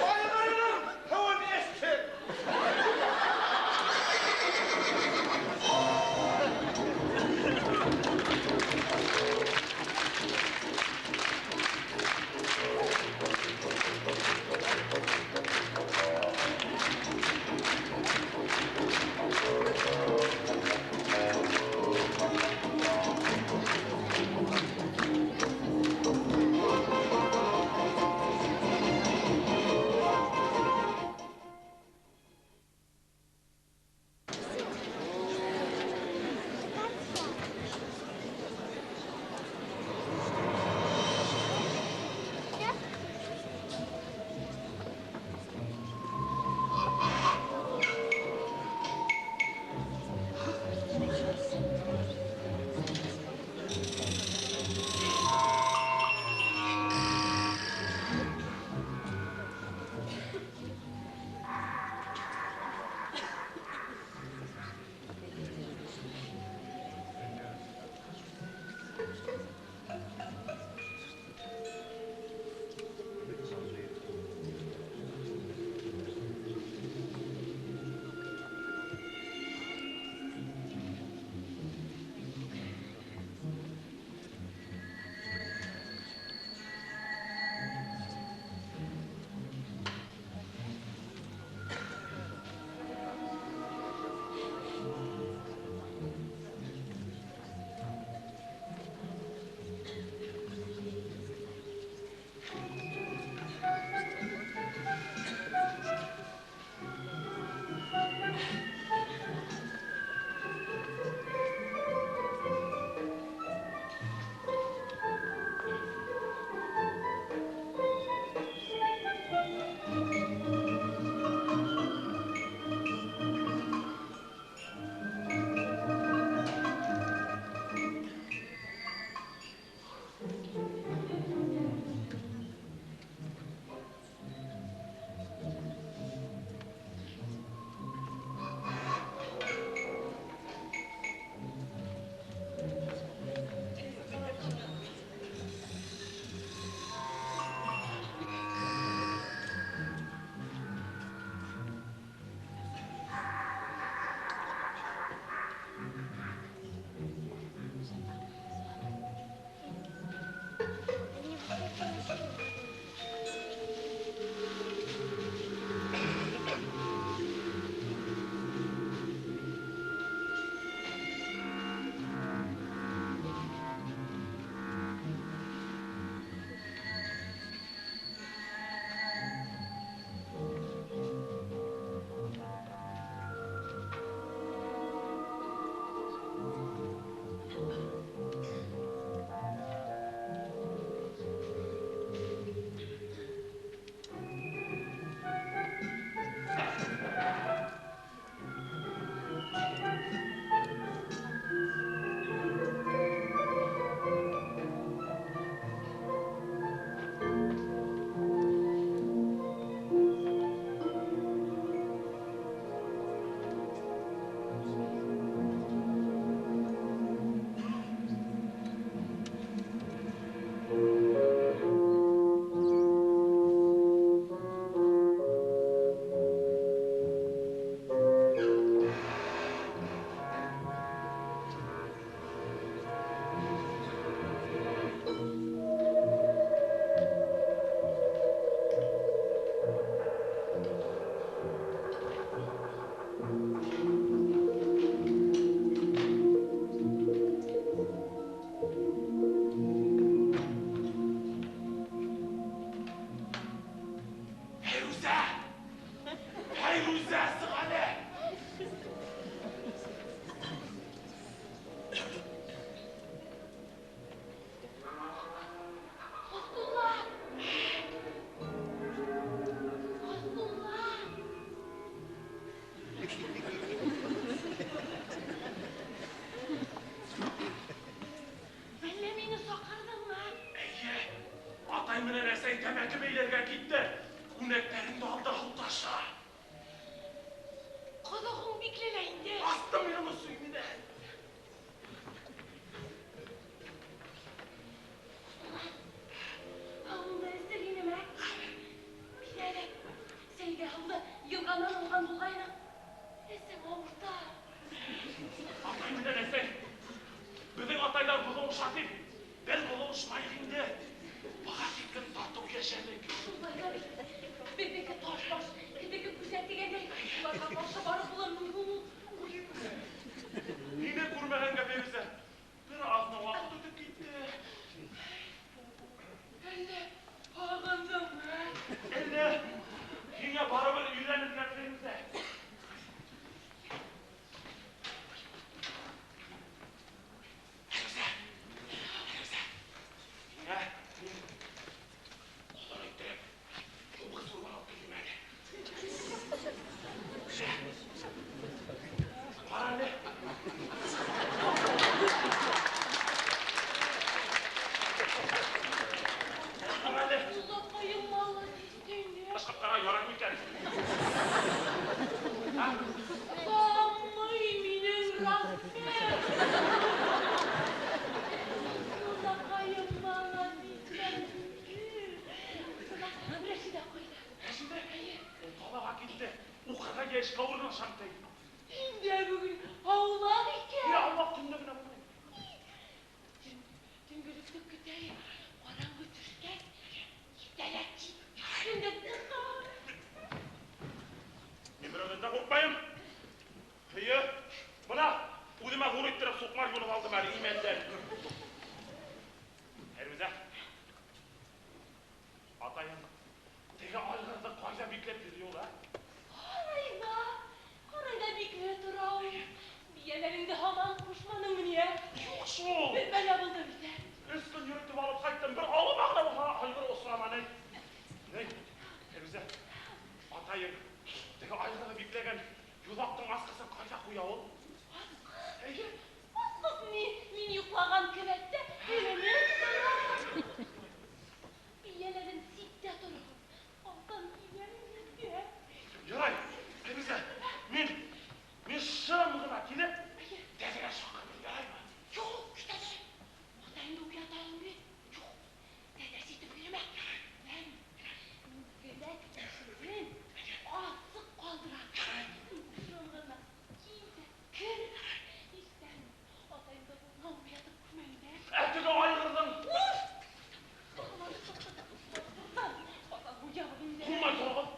Айғырының һыуын эстем. Ғабдулла! Ғабдулла! Йылғанан алған булғайныҡ. Эсең ауырта. Атай менән әсәй. Беҙҙең атайҙар боҙолоша тип, беҙ боҙолошмайыҡ инде. Быға тиклем татыу йәшәнек. Шулай ҙа бит. Беҙҙеке таш баш, һеҙҙеке күсәк тигәндәй. Уларға ҡаршы барып буламы һуң? Һине күрмәгәнгә, Фәйрүзә, бер аҙна ваҡыт үтеп китте. Әллә һағындыңмы? Әллә һиңә барыбер өйләнергә, Фәйрүзә. Фәйрүзә, Фәйрүзә, һиңә мин ҡолон иттереп ҡубыҙ урман алып килдем әле. Ҡара әле. Ҡара әле. Улаҡайым, молодец инде. Ышҡып ҡара, ярар микән? Самый минең размер. Улаҡайым, молодец инде. Рәшидә ҡайҙа? Рәшидә? Ул ҡалаға китте. Уҡырға йә эшкә урынлашам ти. Инде бөгөн аулаҡ икән. Йә, аулаҡ төндә генә булмай. Төнгөлөктө көтәйек. Ҡараңғы төшкәс, иртәләп кит. Һин дә ҡурҡма. Мин берәүҙән дә ҡурҡмайым. Эйе, бына үҙемә ҙур иттереп суҡмар юнып алдым әле имәндән. Фәйрүзә, атайың теге айғырҙы ҡайҙа бикләп йөрөй ул, ә? Һарайҙа, һарайҙа бикле тора ул. Бейәләреңде һаман ҡушманыңмы ни, ә? Юҡ шул. Бер бәлә булды бит, ә? Өс көн йөрөтөп алып ҡайттым. Бер алып ғына булһа айғыр осраманы. Ней, Фәйрүзә, атайың теге айғырҙы бикләгән йоҙаҡтың асҡысын ҡайҙа ҡуя ул? Асҡыс? Эйе. Асҡыс ни? Мин йоҡлаған кеүектә эленеп тора. Бейәләрем ситтә тороғоҙ. Алтын киләм. Ярай, Фәйрүзә, мин шым ғына килеп, тәҙрә шаҡырмын, яраймы? Юҡ, китәле. Атайыңды уятайым бит. Юҡ, тәҙрә ситеп йөрөмә. Мин келәт ишеген асыҡ ҡалдырам. Шым ғына кил дә кер. Ишетәм, атайыңды булһа уятып күрмә инде. Ә теге айғырҙың? Уф! Атаң уяр инде. Ҡуймай тороғоҙ.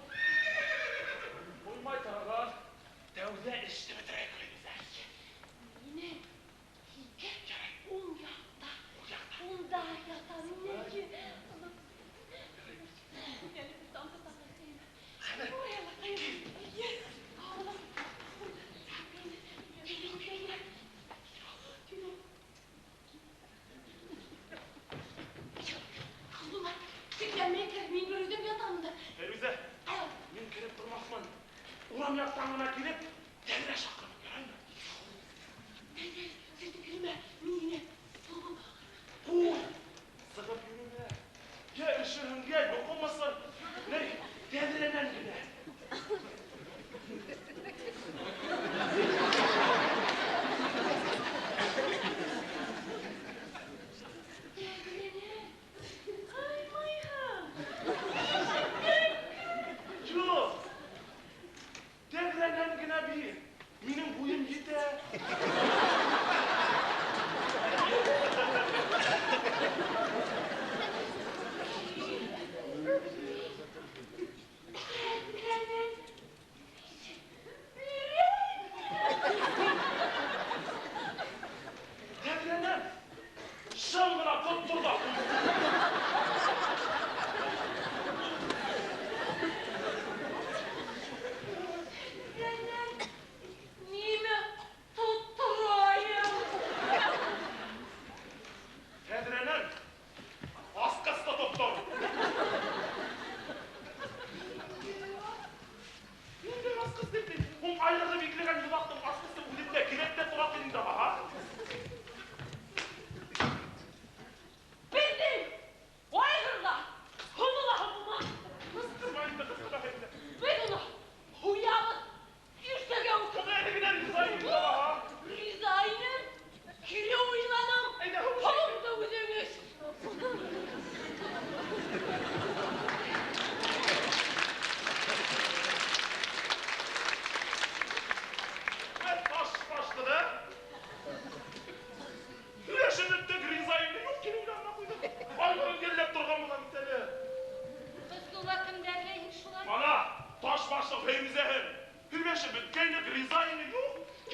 Ҡуймай тороғоҙ. Тәүҙә эште бөтөрәйек, Фәйрүзә. Мине ике уң яҡта, унда ята минеке. Әле бер тамсы тағайым. Ой, Аллаҡайым. Аллам. Абдулла, шикләнмәй кер, мин бер үҙем ятам да. Фәйрүзә, мин кереп тормаҫмын. Урам яҡтан ғына килеп, тәҙрә шаҡырмын, яраймы? Тәҙрә сиртеп йөрөмә, мин генә. Ҡуй, сығып йөрөмә. Йә өшөрһөң, йә йоҡомаҫһың. Ней, тәҙрәнән генә. Тәҙрәнән ҡаймайһың. Ишектән кер. Юҡ, тәҙрәнән генә бит.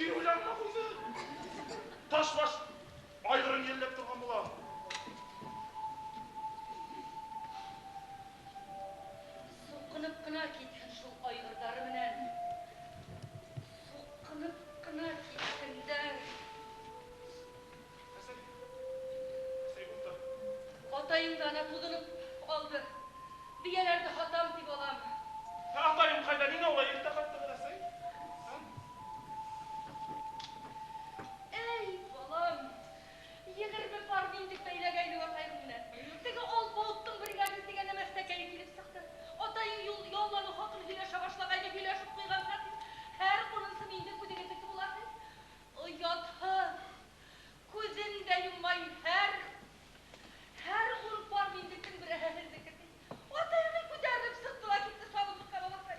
Кейәү янына ҡуйҙы. Ташбаш айғырын йәлләп торған була. Суҡынып ҡына китһен шул айғырҙары менән. Суҡынып ҡына китһендәр. Әсәй, әсәй, ултыр. Атайың да ана туҙынып алды. Бейәләрҙе һатам тип алам. Атайым ҡайҙа? Ниңә улай иртә ҡайттығыҙ, әсәй? Эй, балам, 20 пар миндек бәйләгәйне атайың менән. Теге алпауыттың бригадир тигән нәмәстәкәйе килеп сыҡты. Атайың ялланыу хаҡын һөйләшә башлағайны, һөйләшеп ҡуйған хәтер. Һәр унынсы миндек үҙегеҙҙеке була ти. Оятһыҙ, күҙен дә йоммай, һәр ун пар миндектең береһе һеҙҙеке ти. Атайыңды күтәреп сыҡты ла китте сабынлыҡҡа балаҡай.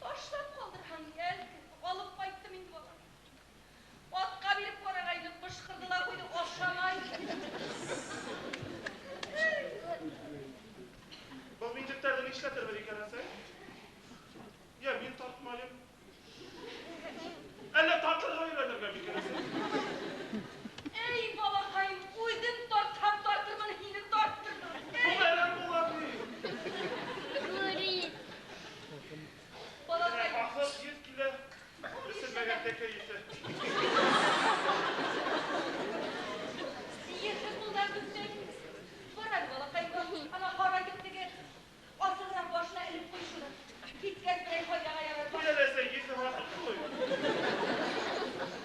Ташлап ҡалдырһаң, әлке, алып ҡайттым инде балам. Атҡа биреп ҡарағайны, бышҡырҙы ла ҡуйҙы, ашамай. Был миндектәрҙе нишләтербеҙ икән, әсәй? Йә, мин тартмайым. Әллә тартырға өйрәнергә микән, әсәй? Эй, балаҡайым, үҙем тартһам тартырмын, һине тарттырмам. Был әрәм була бит. Балаҡайым. Аҫыҡ еҫ килә. Бесермәгән тәкә еҫе. Еҫе ҡулдан бөттө. Бар әле, балаҡайым, бар. Ана ҡара теге асығыраҡ башына элеп ҡуй шуны. Киткәс берәй файҙаға ярар. Ҡуй әле, әсәй, еҫе һаҫыҡ ҡуй.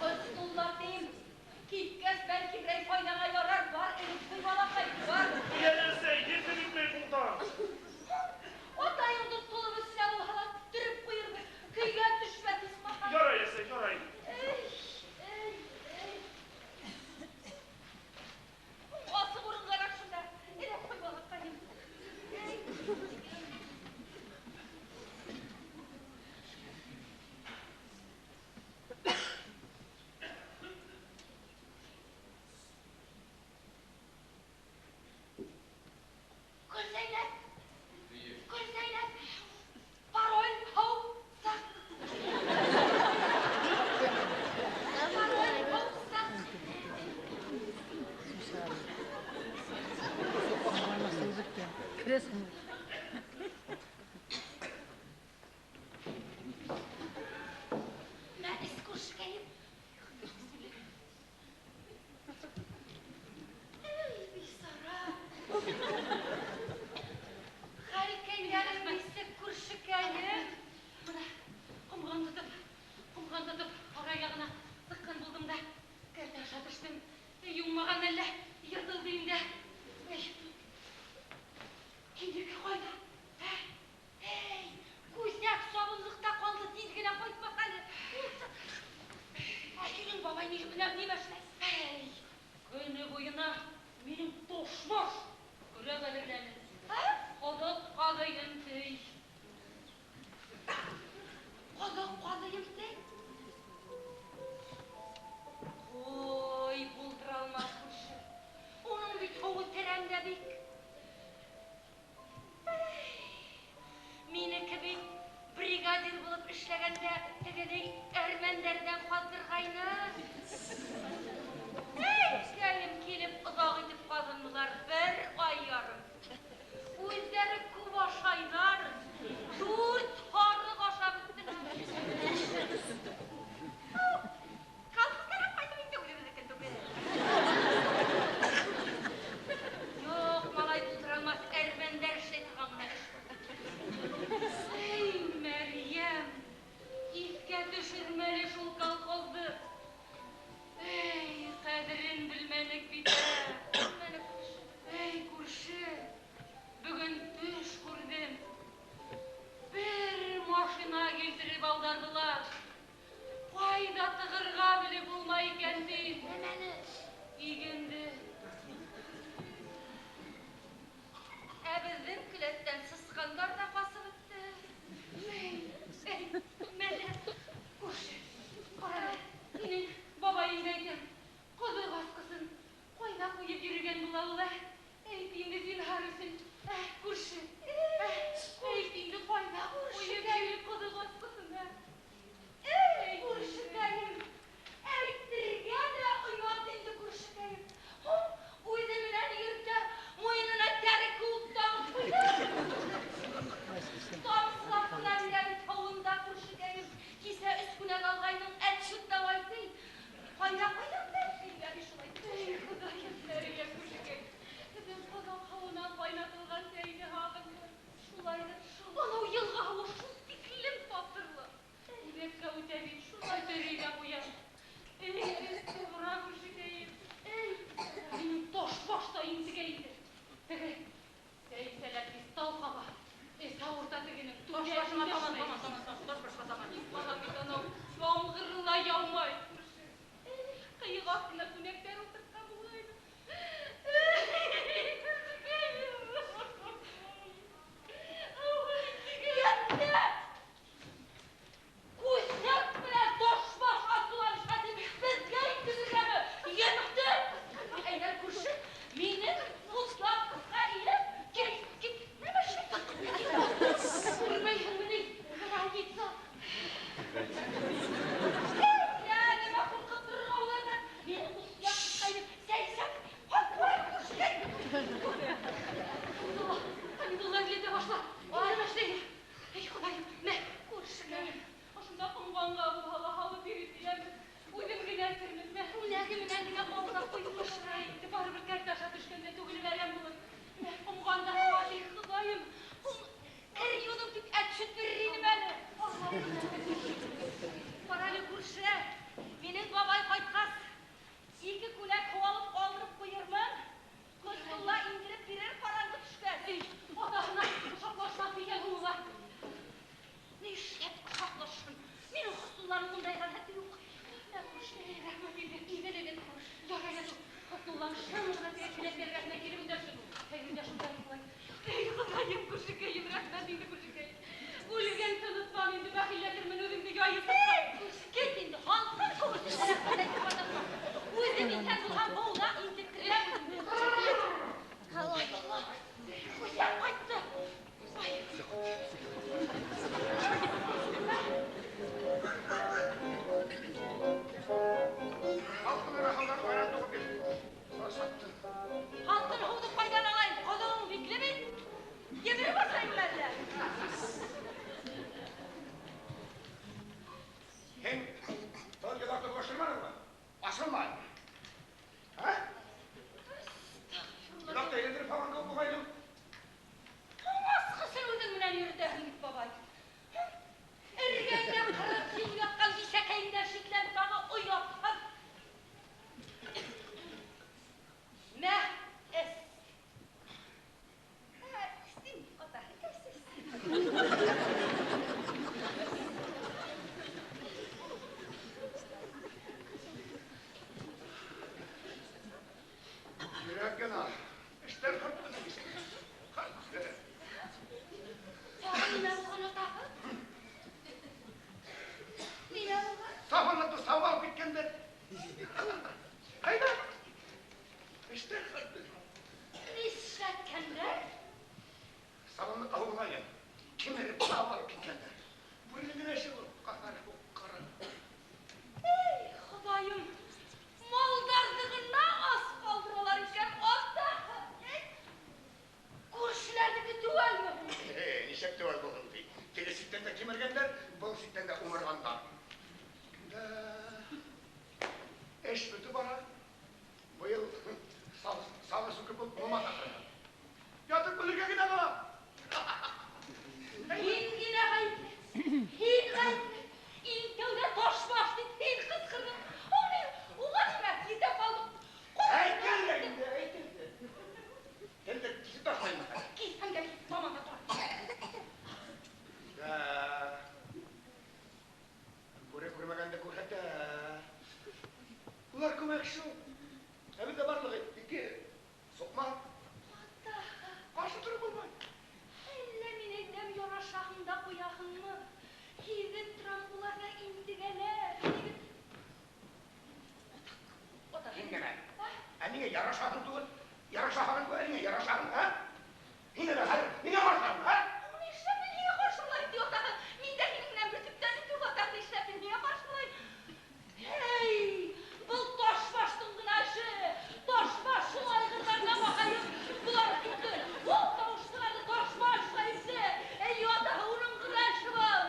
Ысуллап тием. Киткәс бәлки берәй файҙаға ярар. Бар, элеп ҡуй, балаҡайым, бар. Ҡуй әле, әсәй, еҫе бөтмәй ҡулдан. Атайыңды тулып өҫтөнә булһа ла төрөп ҡуйырбыҙ. Көйгә төшмәҫ исмаһам. Ярай, әсәй, ярай. Эй, эй, эй. Асыҡ урынғараҡ шунда. Элеп ҡуй, балаҡайым. Эй. Гөлзәйнәп! Гөлзәйнәп! Пароль һау-саҡ! Пароль һау-саҡ! Мә, эс күршекәйем. Эй, бисара! Хәлкәйҙәрең нисек, күршекәйем? Бына ҡомған тотоп, ҡара яғына сыҡҡан булдым да, кәртә аша төштөм. Эй, уңмаған әллә, йыртылды инде. Эй, һинеке ҡайҙа? Ә? Эй, күҫәк сабынлыҡта ҡалды, тиҙ генә ҡайтмаҫ әле. Ә һинең бабай нимә эшләй? Эй, көнө буйына минең тошмаш көрәк әҙерләне. Ҡоҙоҡ ҡаҙыйым ти. Ҡоҙоҡ ҡаҙыйым ти? Ҡуй, булдыра алмаҫ күрше. Уның бит һыуы тәрән дә бик. Минеке бит бригадир булып эшләгәндә тегеней әрмәндәрҙән ҡаҙҙырғайны. Әйткәйем килеп оҙаҡ итеп ҡаҙындылар, 1 ай ярым. Үҙҙәре күп ашайҙар, 4 һарыҡ ашап бөттөләр. Колхоздан ҡайтып инде үҙебеҙҙекен түгел. Юҡ, малай булдыра алмаҫ, әрмәндәр эшләй торған ғына эш. Эй, Мәрйәм, иҫкә төшөрмә әле шул колхозды. Эй, ҡәҙерен белмәнек бит. Белмәнек, күрше. Эй, күрше, бөгөн төш күрҙем. Бер машина килтереп ауҙарҙылар. Ҡайҙа тығырға белеп булмай икән бит. Нәмәне? Игенде. Ә беҙҙең келәттән сысҡандар ҙа ҡасып бөттө. Эй, эй, мәлә, күрше, ҡара әле, һинең бабайыңды әйтәм. Ҡоҙоҡ асҡысын ҡайҙа ҡуйып йөрөгән була ул, ә? Әйт инде зинһар өсөн. Ә, күрше, ә, әйт инде ҡайҙа ҡуйып йөрөй ҡоҙоҡ асҡысын, ә? Эй, күрше! һөт бирер инем әле. Ҡара әле, күрше, минең бабай ҡайтҡас, 2 күләк һыу алып алдырып ҡуйырмын. Хөснулла индереп бирер ҡараңғы төшкәс. Эй, атаһына ҡосаҡлашмаҫ микән һуң улар? Нишләп ҡосаҡлашһын? Минең Хөснулланың ундай ғәҙәте юҡ. Мә, күрше, рәхмәт инде, игелеген күрш. Ярай әле, Хөснулланың шым ғына теге келәт эргәһенә килеп өндәшен. Эй, өндәшен шулай. Эй, Хоҙайым, күршекәйем, рәхмәт инде, күршекәйем. Үлгән тынытмам инде, бәхилләтермен үҙеңде яйып. Кит инде, һалҡын күрше, рәхмәт әйтеп маташма. Үҙем иҫән булһам, һыуҙа интектерәм үҙемде. Ай, Алла, үҫәр ҡайтты. Ай. Һалҡын һыуҙы ҡайҙан алайым? Ҡоҙоғоң бикле бит. Емереп ашайым әллә? Һин был йоҙаҡты булаштырманыңмы? Асылмай. Ә? Йоҙаҡты әйләндереп һалған кеүек булғайның. Асҡысын үҙең менән йөрөтәһең бит, бабай. Эргәңдә 40 йыл ятҡан бисәкәйеңдән шикләнеп тағы оятһыҙ. Мә, эс. Син, атаһы, эс, эс. Йөрәк генә. Эштәр хөрттө. Хөрттө. Тағы нимә булған, атаһы? Нимә булған? Сафанлатты сауға алып киткәндәр. Ҡайҙа? Эштәр хөрттө. Нишләткәндәр? Сабанлы ауылға кемереп сауға алып киткәндәр. Бүренең генә эше был. Ҡаһар, ҡара. Эй, Хоҙайым, малдарҙы ғына ас ҡалдыралар икән, атаһы. Эй, күршеләрҙеке теүәлме һуң? Эй, нисек теүәл булһын ти? Теге ситтән дә кимергәндәр, был ситтән дә умырғандар. Да. Эш бөтөп бара. Быйыл салы сүкеп булмаҫ ахыры. Ятып үлергә генә ҡала. Һин генә ғәйепле. Һин ғәйепле. Иң тәүҙә ташбаш тип һин ҡысҡырҙың. Уға нимә, етә ҡалдыҡ. Әйтелде инде, әйтелде. Телде кисеп ташлаймы? Киҫһәң дә киҫ, таманға тора. Да. Бүре күрмәгәнде күрһәтә. Улар күмәк шул. Ә беҙҙә барлығы 2 соҡма. Атаһы. Ҡаршы тороп булмай. Әллә мин әйтәм, ярашаһың да ҡуяһыңмы? Һиҙеп торам, улар ҙа интегәләр. Атаһы. Һин генә. Ә ниңә ярашаһың түгел? Ярашаһың түгел, ә ниңә ярашаһың, ә? Һин әле хәҙер ниңә ҡаршыһың, ә? Нишләп мин һиңә ҡаршы булайым, ти атаһы? Мин дә һинең менән бер төптән бит ул, атаһы, нишләп мин һиңә ҡаршы булайым? Эй, был ташбаштың ғына эше. Ташбаш шул айғырҙарына маһайып, былар китте. Ул тауыш сығарҙы, ташбаш ғәйепле. Эй, атаһы, уның ғына эше был.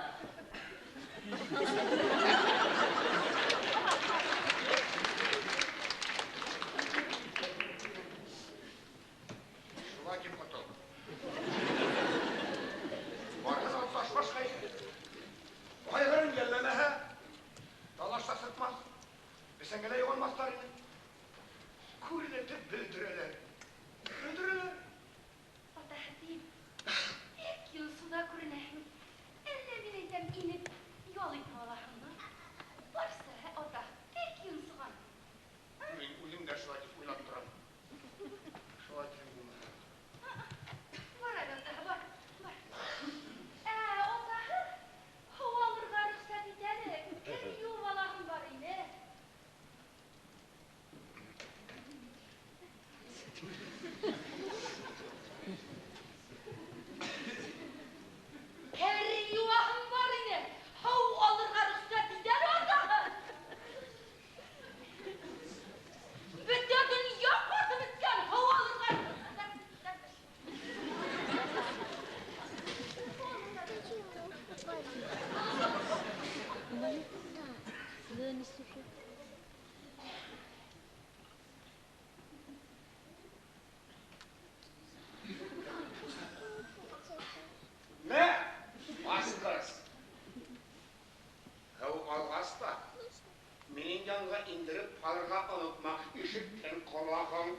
индереп һалырға онотма. Ишеттең ҡолағың.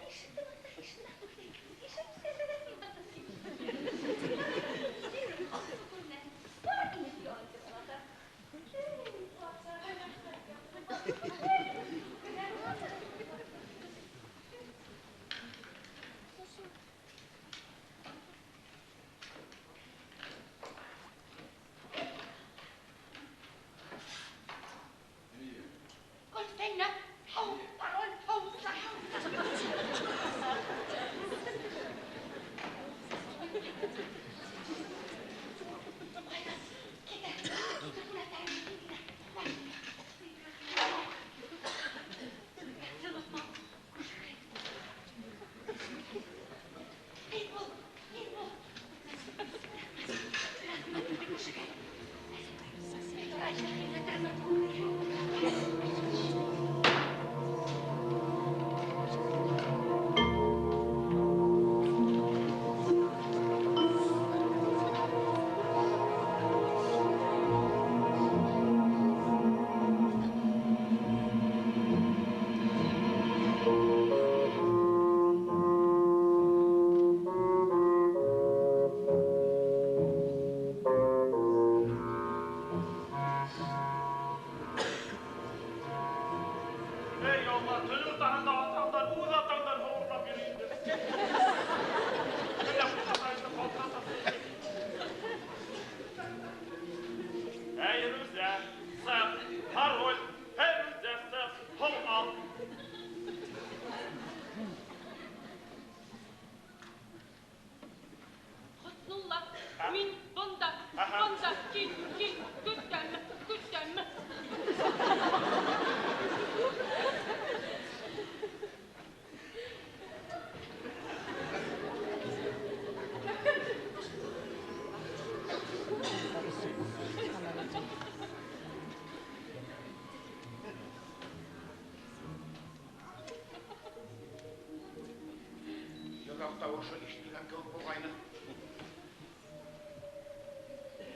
Тавышы ишетелгән кеүек булғайны.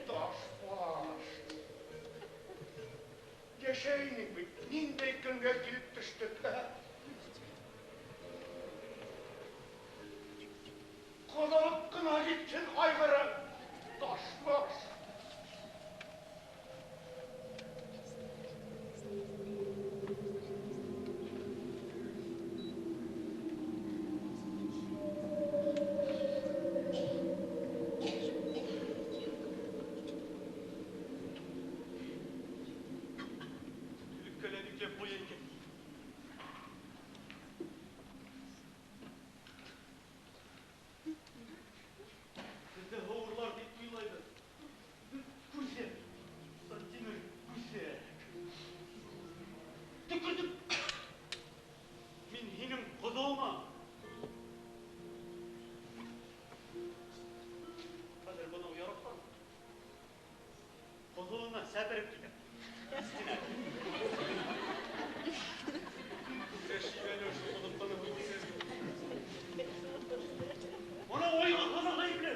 Таш-баш. Йәшәйнек бит, ниндәй көнгә килеп төштөк, ә? Ҡоҙалып ҡына китһен айғырың. Таш-баш. Сәпереп китә. Өҫтөнә. Мына ойға ғана ғәйепле.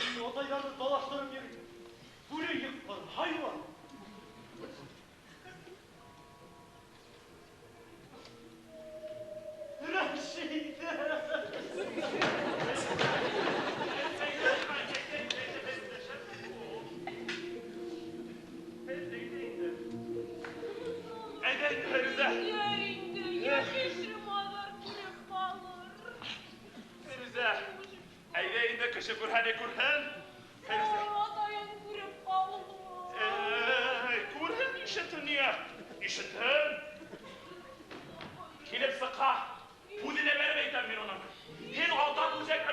Мин атайҙарҙы талаштырып йөрөй. Бүре йыҡҡан хайуан. Рәшиҙә! Кеше күрһә ни күрһен. Атайың күреп ҡалыр. Күрһен, ишетһен ни? Ишетһен. Килеп сыҡһа, үҙенә бәреп әйтәм мин уның. Һин алтан күсәк.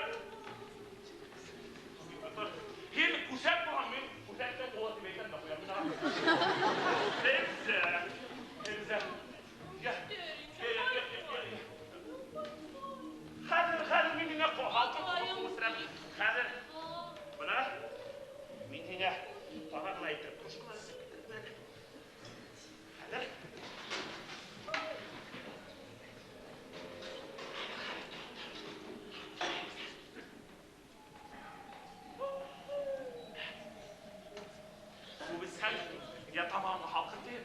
Һин күсәк булһаң, мин күсәктең ҡулы тип әйтәм дә ҡуям. Фәйрүзә, Фәйрүзә. Хәҙер, хәҙер мин һиңә һалҡын үҫтерәм. Хәҙер, бына мин һиңә тағы ғына әйтеп кружкалар. Хәҙер. Күбесһәң, я тамағыңа һалҡын тейер.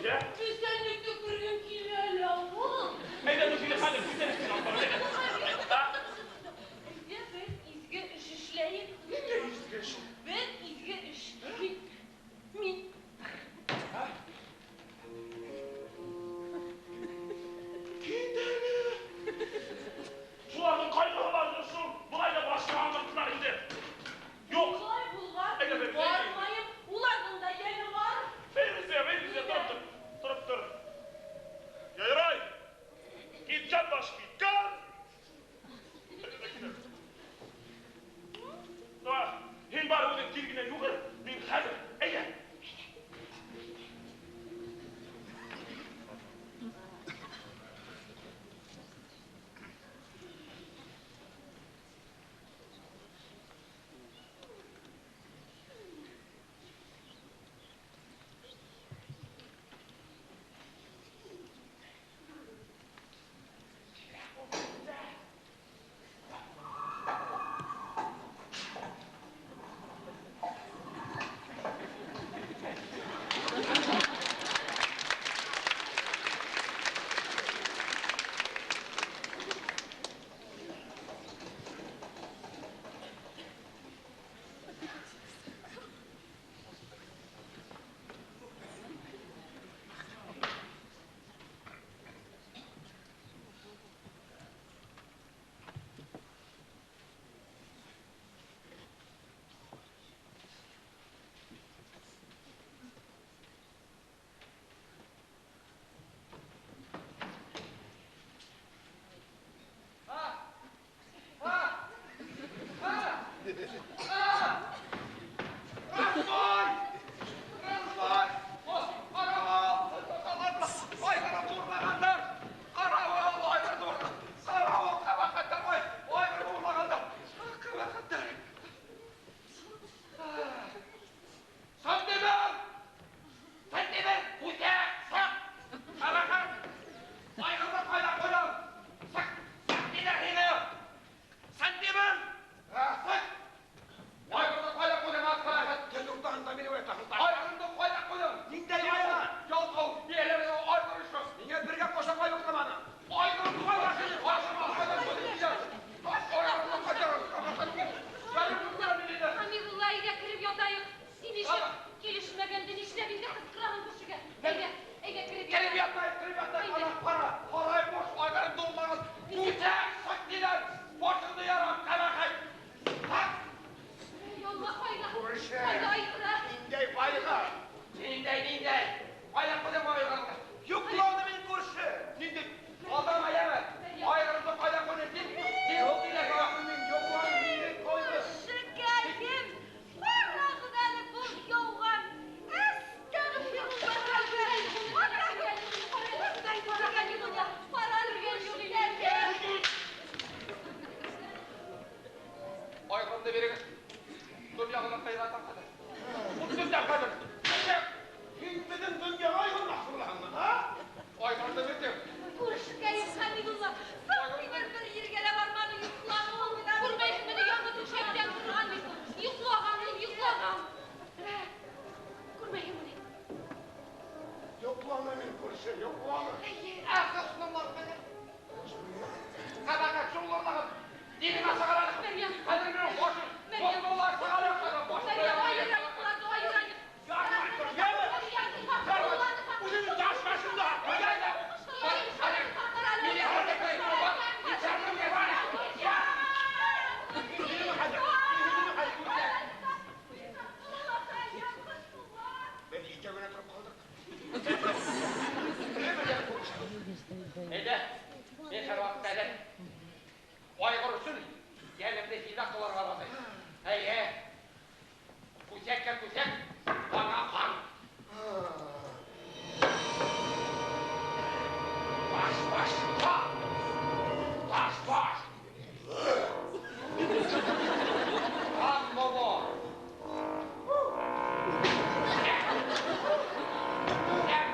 Фирүзә? Бесәнлекте күргем килә әле, авыл. Әйдә, Нурзилә, хәзер бесәнлектән алып бар, әйдә. Әйдә, без изге эш эшләйек. Ниндәй изге эш ул? Без изге эш. Мин. Кит әле. Шуларның кайгыһы бардыр шул. Болай да башны аңгырттылар инде. Юк. Шулай булган, Әйдә, мин Фирүзә, бармаем. Уларның да йәне бар. Фирүзә, Фирүзә, торып тор. Торып тор. Ярай. Киткән баш киткән. Әйдә, китә. Давай, һин бар үзең тиз генә йүгер. Мин хәзер. Әйдә. Разбой! Разбой! Каравыл! Айгырымды урлағандар! Каравыл! Айгырымды урлағандар! Каравыл! Ҡәбәхәттәр! Ой! Айгырымды урлағандар! Ҡәбәхәттәр! Сантимер! Сантимер! Күсәк! Сыҡ! Ҡәбәхәт! Айгырҙы ҡайҙа ҡуйҙың? Сыҡ! Сыҡ тиҙәр һине! Сантимер! Сыҡ! Айгырҙы ҡайҙа ҡуйҙың, ҡәбәхәт? Төн уртаһында мине уятаһың. Айгырымды ҡайҙа ҡуйҙың? Ниндәй айғыр? Ялҡау, бейәләреңә айғыр өсөн. Ниңә бергә ҡушамай йоҡламаның? Айгырымды ҡайҙа ҡуйҙың? Айгырымды ҡайҙа ҡуйҙың? Айгырымды ҡайҙа ҡуйҙың? Хәмидулла, әйҙә кереп ятайыҡ. Һин килешмәгәнде нишләп инде ҡысҡыраһың күршегә? Әйҙә, әйҙә кереп Кереп ятайыҡ, кереп ятайыҡ. Ҡара, ҡара, ҡарай бош айгырымды урлаған. Күсәк, сыҡ тиҙәр. Башыңды ярам, ҡәбәхәт. Сыҡ! Ялла, ҡайҙа? Күрше. Ҡайҙа айғыры? Ниндәй айғыр? Ниндәй, ниндәй? Ҡайҙа ҡуйҙың айғырыңды? Йоҡланы мин күрше. Ниндәй? Алдама, йәме? Айғырымды ҡайҙа ҡуйҙың? Син, син ул тиҙәр миңа. Мин йоҡланы, ниндәй айғыр? Күршекәйем, ҡарағыҙ әле был яуған. Әстәғфирулла. Айғырымды бирегеҙ. Донъяғына ҡыйратам хәҙер. Ул донъя хәҙер. Һин беҙҙең донъяға айғырмаҡсы булаһыңмы, һа? Айғырымды бирҙем. Күршекәйем Хәмидулла, Сантимер бер ергә лә барманы, йоҡланы ул. Күрмәйһеңме ни, яңы түшәктән торған бит ул. Йоҡлаған ул, йоҡлаған. Күрмәйһеңме ни? Йоҡланы мин күрше, йоҡланы. Әхәсмәләр хәҙер. Ҡәбәхәт шул урлаған. Динеңә сығарайыҡ. Мәрйәм. Хәҙер минең башым. Мәрйәм. Башымды сығарайыҡ хәҙер. Башымды. Мәрйәм, айырайыҡ уларҙы, айырайыҡ. Үҙеңдең таш башыңда. Беҙ икәү генә тороп ҡалдыҡ. Әйҙә, мин һәр ваҡыт әле айғыр өсөн йәнемде фиҙа ҡылырға риза. Әйе, күсәккә күсәк, ҡанға ҡан. Баш, баш, ҡан. Баш, баш. Ҡан баба. Күсәк. Күсәк.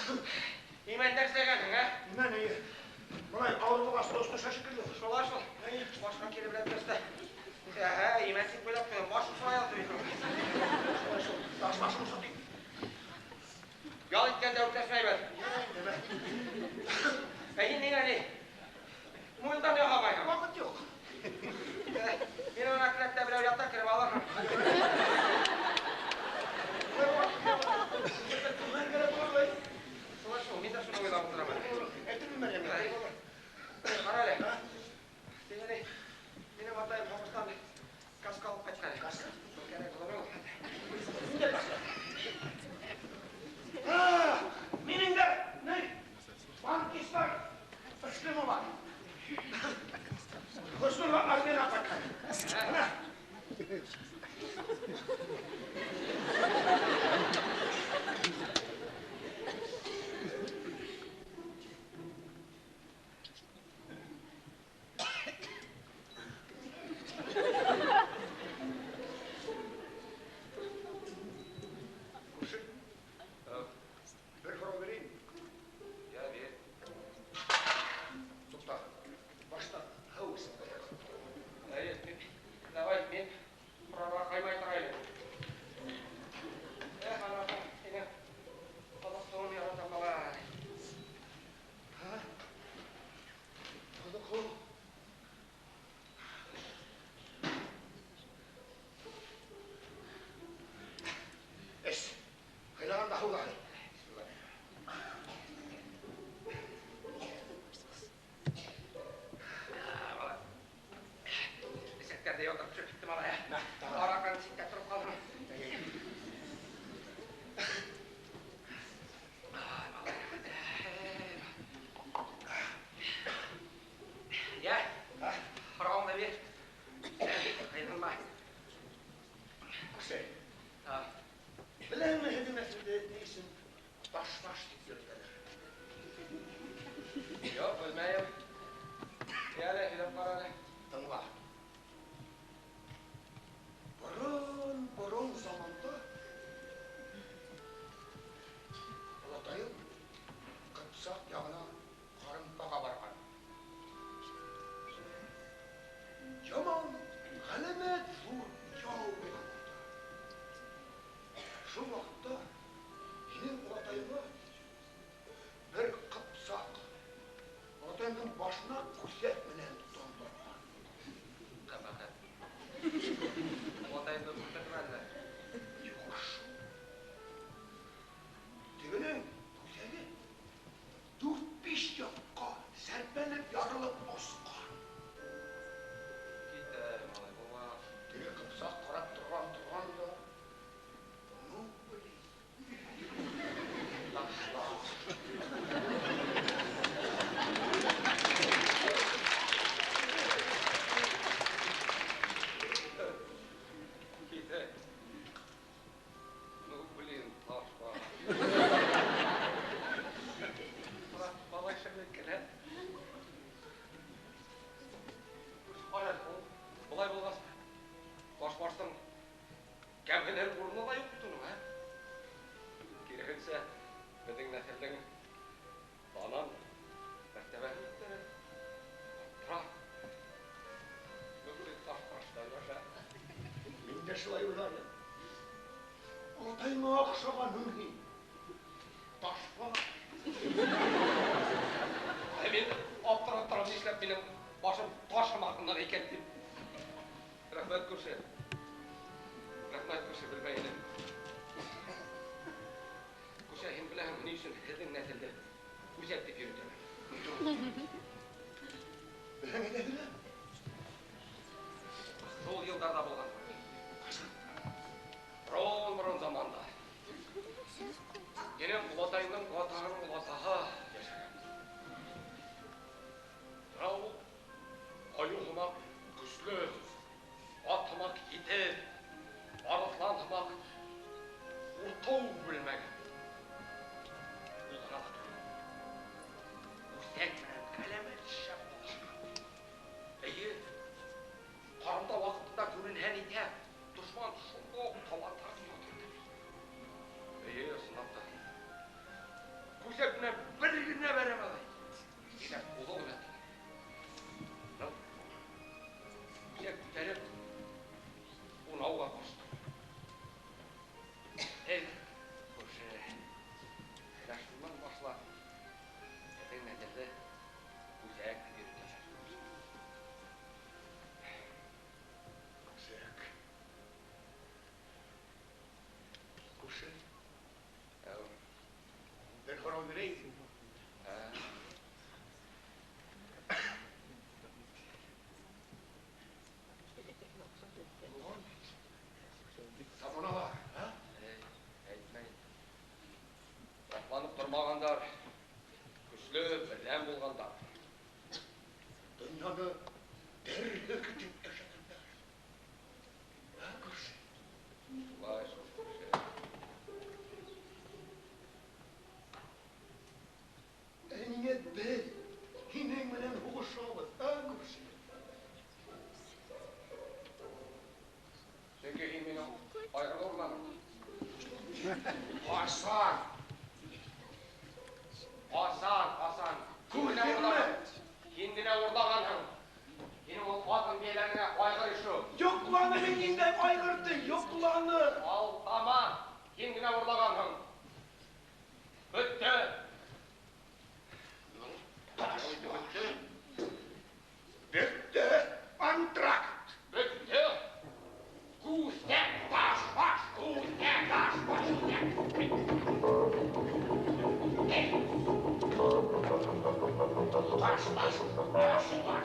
Имәндәр эшләгәнһең, ә? Имән, эйе. Былай ауыр булғас, дос төшә шикелле. Шулай шул. Башҡа килеп эләкмәҫ. Әһә, имән сит буйлап ҡуям. Башым шулай алды бит. Шулай шул. Таш башым шул. Ял иткәндә үтләшмәйбеҙ. Ә һин ниңә ни? Муйылдан яғамайһың. Ваҡыт юҡ. Мин уны келәттә берәү ята кереп алырһың. Шулай шул, мин дә шуны уйлап ултырам әле. Әйтермен, Мәрйәм. Ҡара әле. Теге ни, минең атайым һуғыштан каска алып ҡайтҡан. Каска? Шул кәрәк булыр ул. Ниндәй каска? Минең дә, ни, банкис бар, шлемы бар. Хөснулла армияға ҡайтҡан. Бына. Күрше, бер һорау бирәйем. Йә, бир. Туҡта, башта һыу эсеп ҡуяйыҡ. Әйе, давай, мин һорарға ҡаймай торайым. Эх, ана, һинең ҡалаҡ һыуын яратам, малай. Һа? Ҡалаҡ һыу. Эс. Һыйлағанда һыу ҙа һый. Эсәктәрҙе ялтырып төшөп китте, малай. Мә, тағы. Араҡан ситтә тороп ҡалһын. Ай, малай, рәхмәт. Йә, һорауыңды бир. Ҡыйынһынма. Күсәй. Беләһеңме, һеҙҙең нәҫелде ни өсөн ташбаш тип йөрөтәләр? Юҡ, белмәйем. Йә әле, һөйләп ҡара әле. Тыңла. Борон-борон заманда олатайым Ҡыпсаҡ яғына ҡарымтаға барған. Яман ғәләмәт ҙур яу булған унда. Шул ваҡытта һинең олатайыңа бер ҡыпсаҡ олатайыңдың башына күҫәк менән тондорған. Ҡәбәхәт. Олатайымды үлтерҙеме әллә? Юҡ шул. Тегенең күҫәге дүрт-биш яҡҡа сәрпәлеп ярылып осҡан. Китә, малай, булмаҫ. Теге ҡыпсаҡ ҡарап торған-торған да, ну, блин, ташла. Китә. Ну, блин, ташла. Малай шәп әйткән, ә? Ҡара әле, ул былай булғас, ташбаштың кәмһенер урыны ла юҡ бит уның, ә? Киреһенсә, беҙҙең нәҫелдең данын, мәртәбәһен күтәрә, арттыра. Ну, блин, ташбаштан аша. Мин дә шулай уйлайым. Олатайыңа оҡшағанһың һин. Ташбаш. Ә мин аптырап торам, нишләп минең башым таш һымаҡ ныҡ икән тип. Рәхмәт, күрше. Рәхмәт, күрше, белмәй инем. Күрше, һин беләһеңме, ни өсөн һеҙҙең нәҫелде күҫәк тип йөрөтәләр? Беләм, әйҙә, беләм. Шул йылдарҙа булған. Борон-борон заманда. Минең олатайымдың олатаһының олатаһы йәшәгән. Бына ул айыу һымаҡ көслө, ат һымаҡ етеҙ, арыҫлан һымаҡ ҡурҡыу белмәгән. Ул ғына ла түгел. Күҫәк менән ғәләмәт шәп алышҡан. Эйе, ҡарымта ваҡытында күренһә нитә, дошман шунда уҡ табан тартып ятыр. Эйе, ысынлап та. Күсәк менән бер генә бәрәм алай. Тиҙәк ҡулы уйнатты. Ну, күсәк күтәреп, унауға ҡушты. Эх, күрше, менә шунан башлап, беҙҙең нәҫелде күсәк йөрөтәләр. Күсәк. Күрше. Әү. Бер һорау бирәйем. Ә. Заманалар, ә? Эй, әйтмәй. Атланып тормағандар, көслө, берҙәм булғандар. Донъяны бер һелкетеп йәшәгәндәр. Ә, күрше? Шулай шул, күрше. Ә ниңә беҙ һинең менән һуғышабыҙ, ә, күрше? Сөнки һин мине айғырҙы урланың. Ҡасан? Ҡасан, ҡасан? Күрҙеңме? Һин генә урлағанһың. Һинең ул ҡатын бейәләреңә айғыр ишеү. Йоҡланы мин ниндәй айғырҙы, йоҡланы. Алдама, һин генә урлағанһың. Бөттө. Таш бөттө. Бөттө. Антракт. Бөттө. Күҫәк таш баш, күҫәк таш баш. Таш баш, таш баш.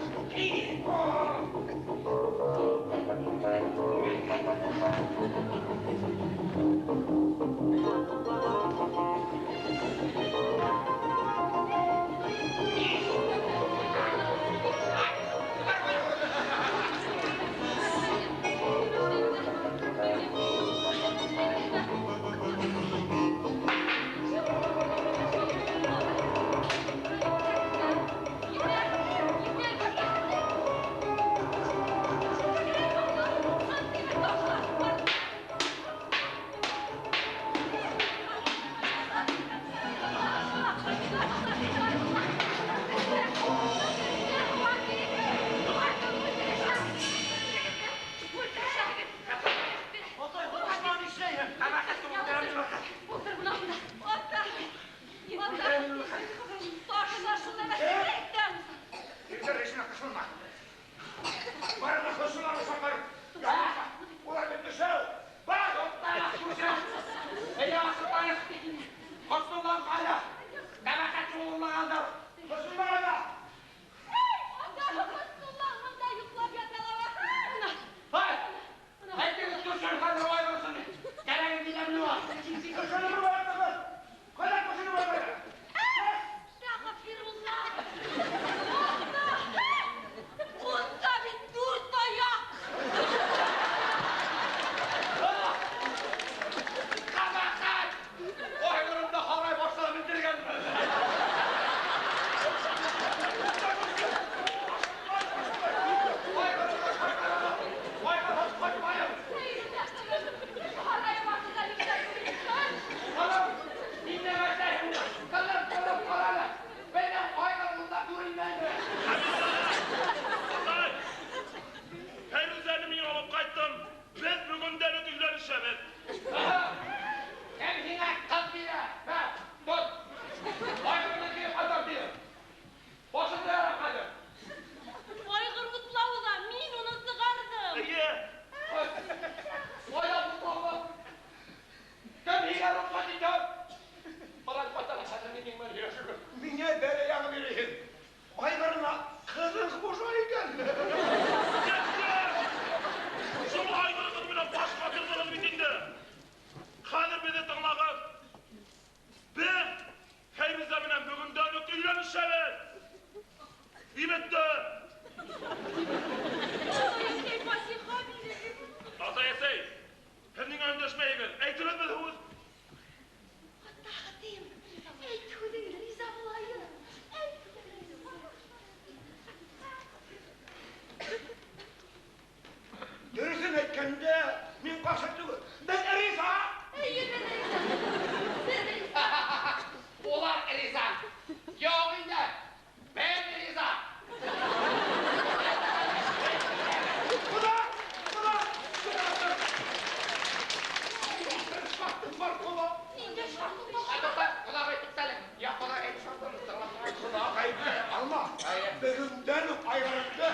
Бөгөндән үк айғырыңды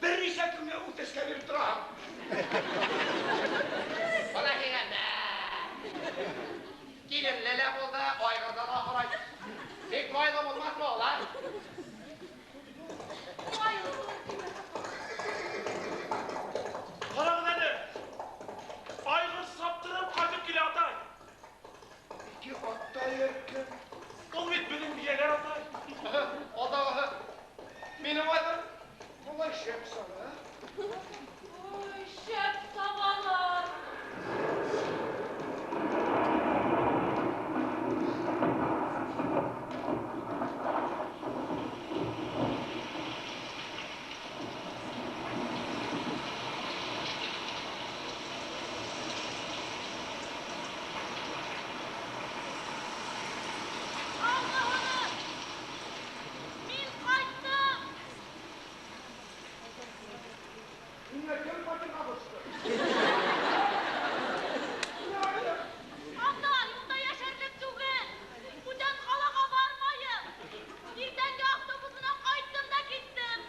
бер нисә көнгә үтешкә биреп тораһың. Бына һиңә мә. Киленле лә булды, айғырҙы ла һорай. Бик майлы булмаҫмы улар? Майлы булыр тимә. Ҡарағыҙ әле. Айғыр саптырып ҡайтып килә, атай. Ике атта йөрткән. Ул бит беҙҙең бейәләр, атай. Атағыһы, минең айғыр. Ҡалай шәп саба. Ой, шәп сабалар. Аллаһым! Мин ҡайттым! Һиңә кем фатиха ҡушты? Атай, унда йәшәрлек түгел. Бүтән ҡалаға бармайым. Иртәнге автобус менән ҡайттым да киттем.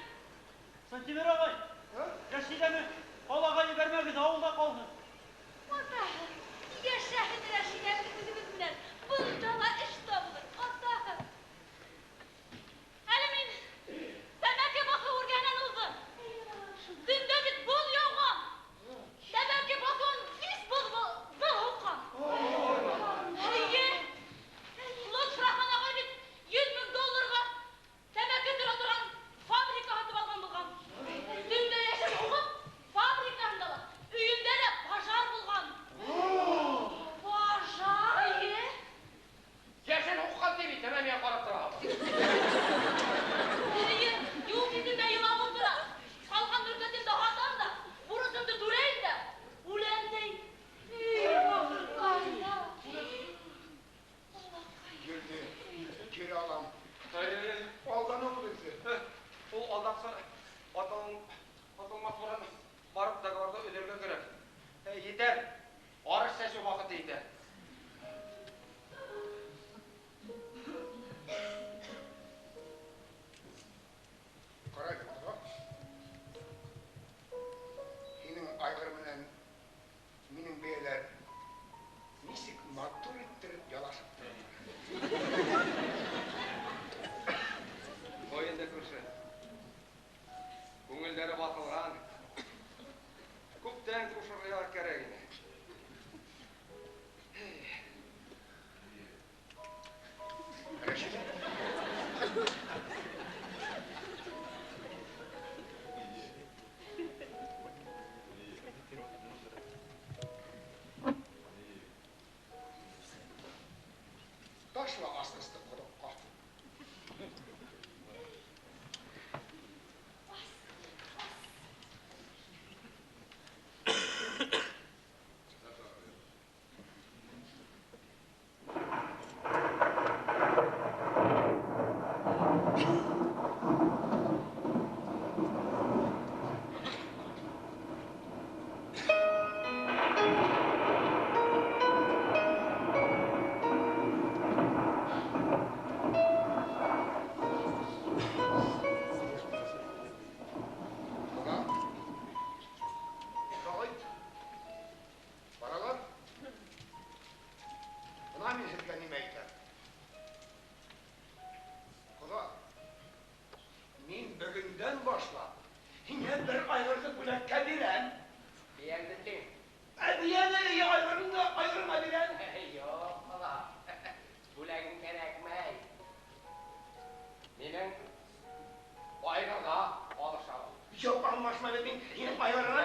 Сантимер ағай, Рәшиҙәне ҡалаға ебәрмәгеҙ, ауылда ҡалһын. Атаһы, йәшәһен Рәшиҙәбеҙ үҙебеҙ менән. Бында ла эш табылыр, атаһы. Әле мин тәмәке баҫыу эргәһенән уҙҙым. Төндә бит боҙ яуған. Тәмәке баҫыуын вис боҙ боҙ һуҡҡан. Эйе. Лотфрахман ағай бит 100 мең долларға тәмәке тора торған фабрика һатып алған булған. Төндә йәшен һуғып, фабрикаһында ла, өйөндә лә пожар булған. Пожар? Эйе. Йәшен һуҡҡан ти бит, әммә миңә ҡарап тора. Эйе, юл ситендә йылап ултыра. Ҡалған мөлкәтемде һатам да, бурысымды түләйем дә, үләм ти. Эй, бахырҡай. Girdi. Кире алам. Алданы ул беҙҙе. Ул алдаҡсы атылмаҫ борон барып договорҙы өҙөргә кәрәк. Етәр. Арыш сәсеү ваҡыты етә. Ҡара әле, ҡоҙа. Һинең айғыр менән минең бейәләр нисек матур иттереп ялашып торалар. Ҡуй инде, күрше. Күңелдәре баҫылған. Күптән ҡушырға кәрәк ине. Рәшиҙә. Ташла асҡысты ҡоҙоҡҡа. Ҡоҙа. Сәғит. Балалар. Бына мин һеҙгә нимә әйтәм. Ҡоҙа, мин бөгөндән башлап һиңә бер айғырҙы бүләккә бирәм. Бейәңде тиң. Ә бейәне айғырыңды айғырыңа бирәм. Юҡ, бала. Бүләгең кәрәкмәй. Минең айғырға алышам. Юҡ, алмашма бит, мин һинең айғырыңа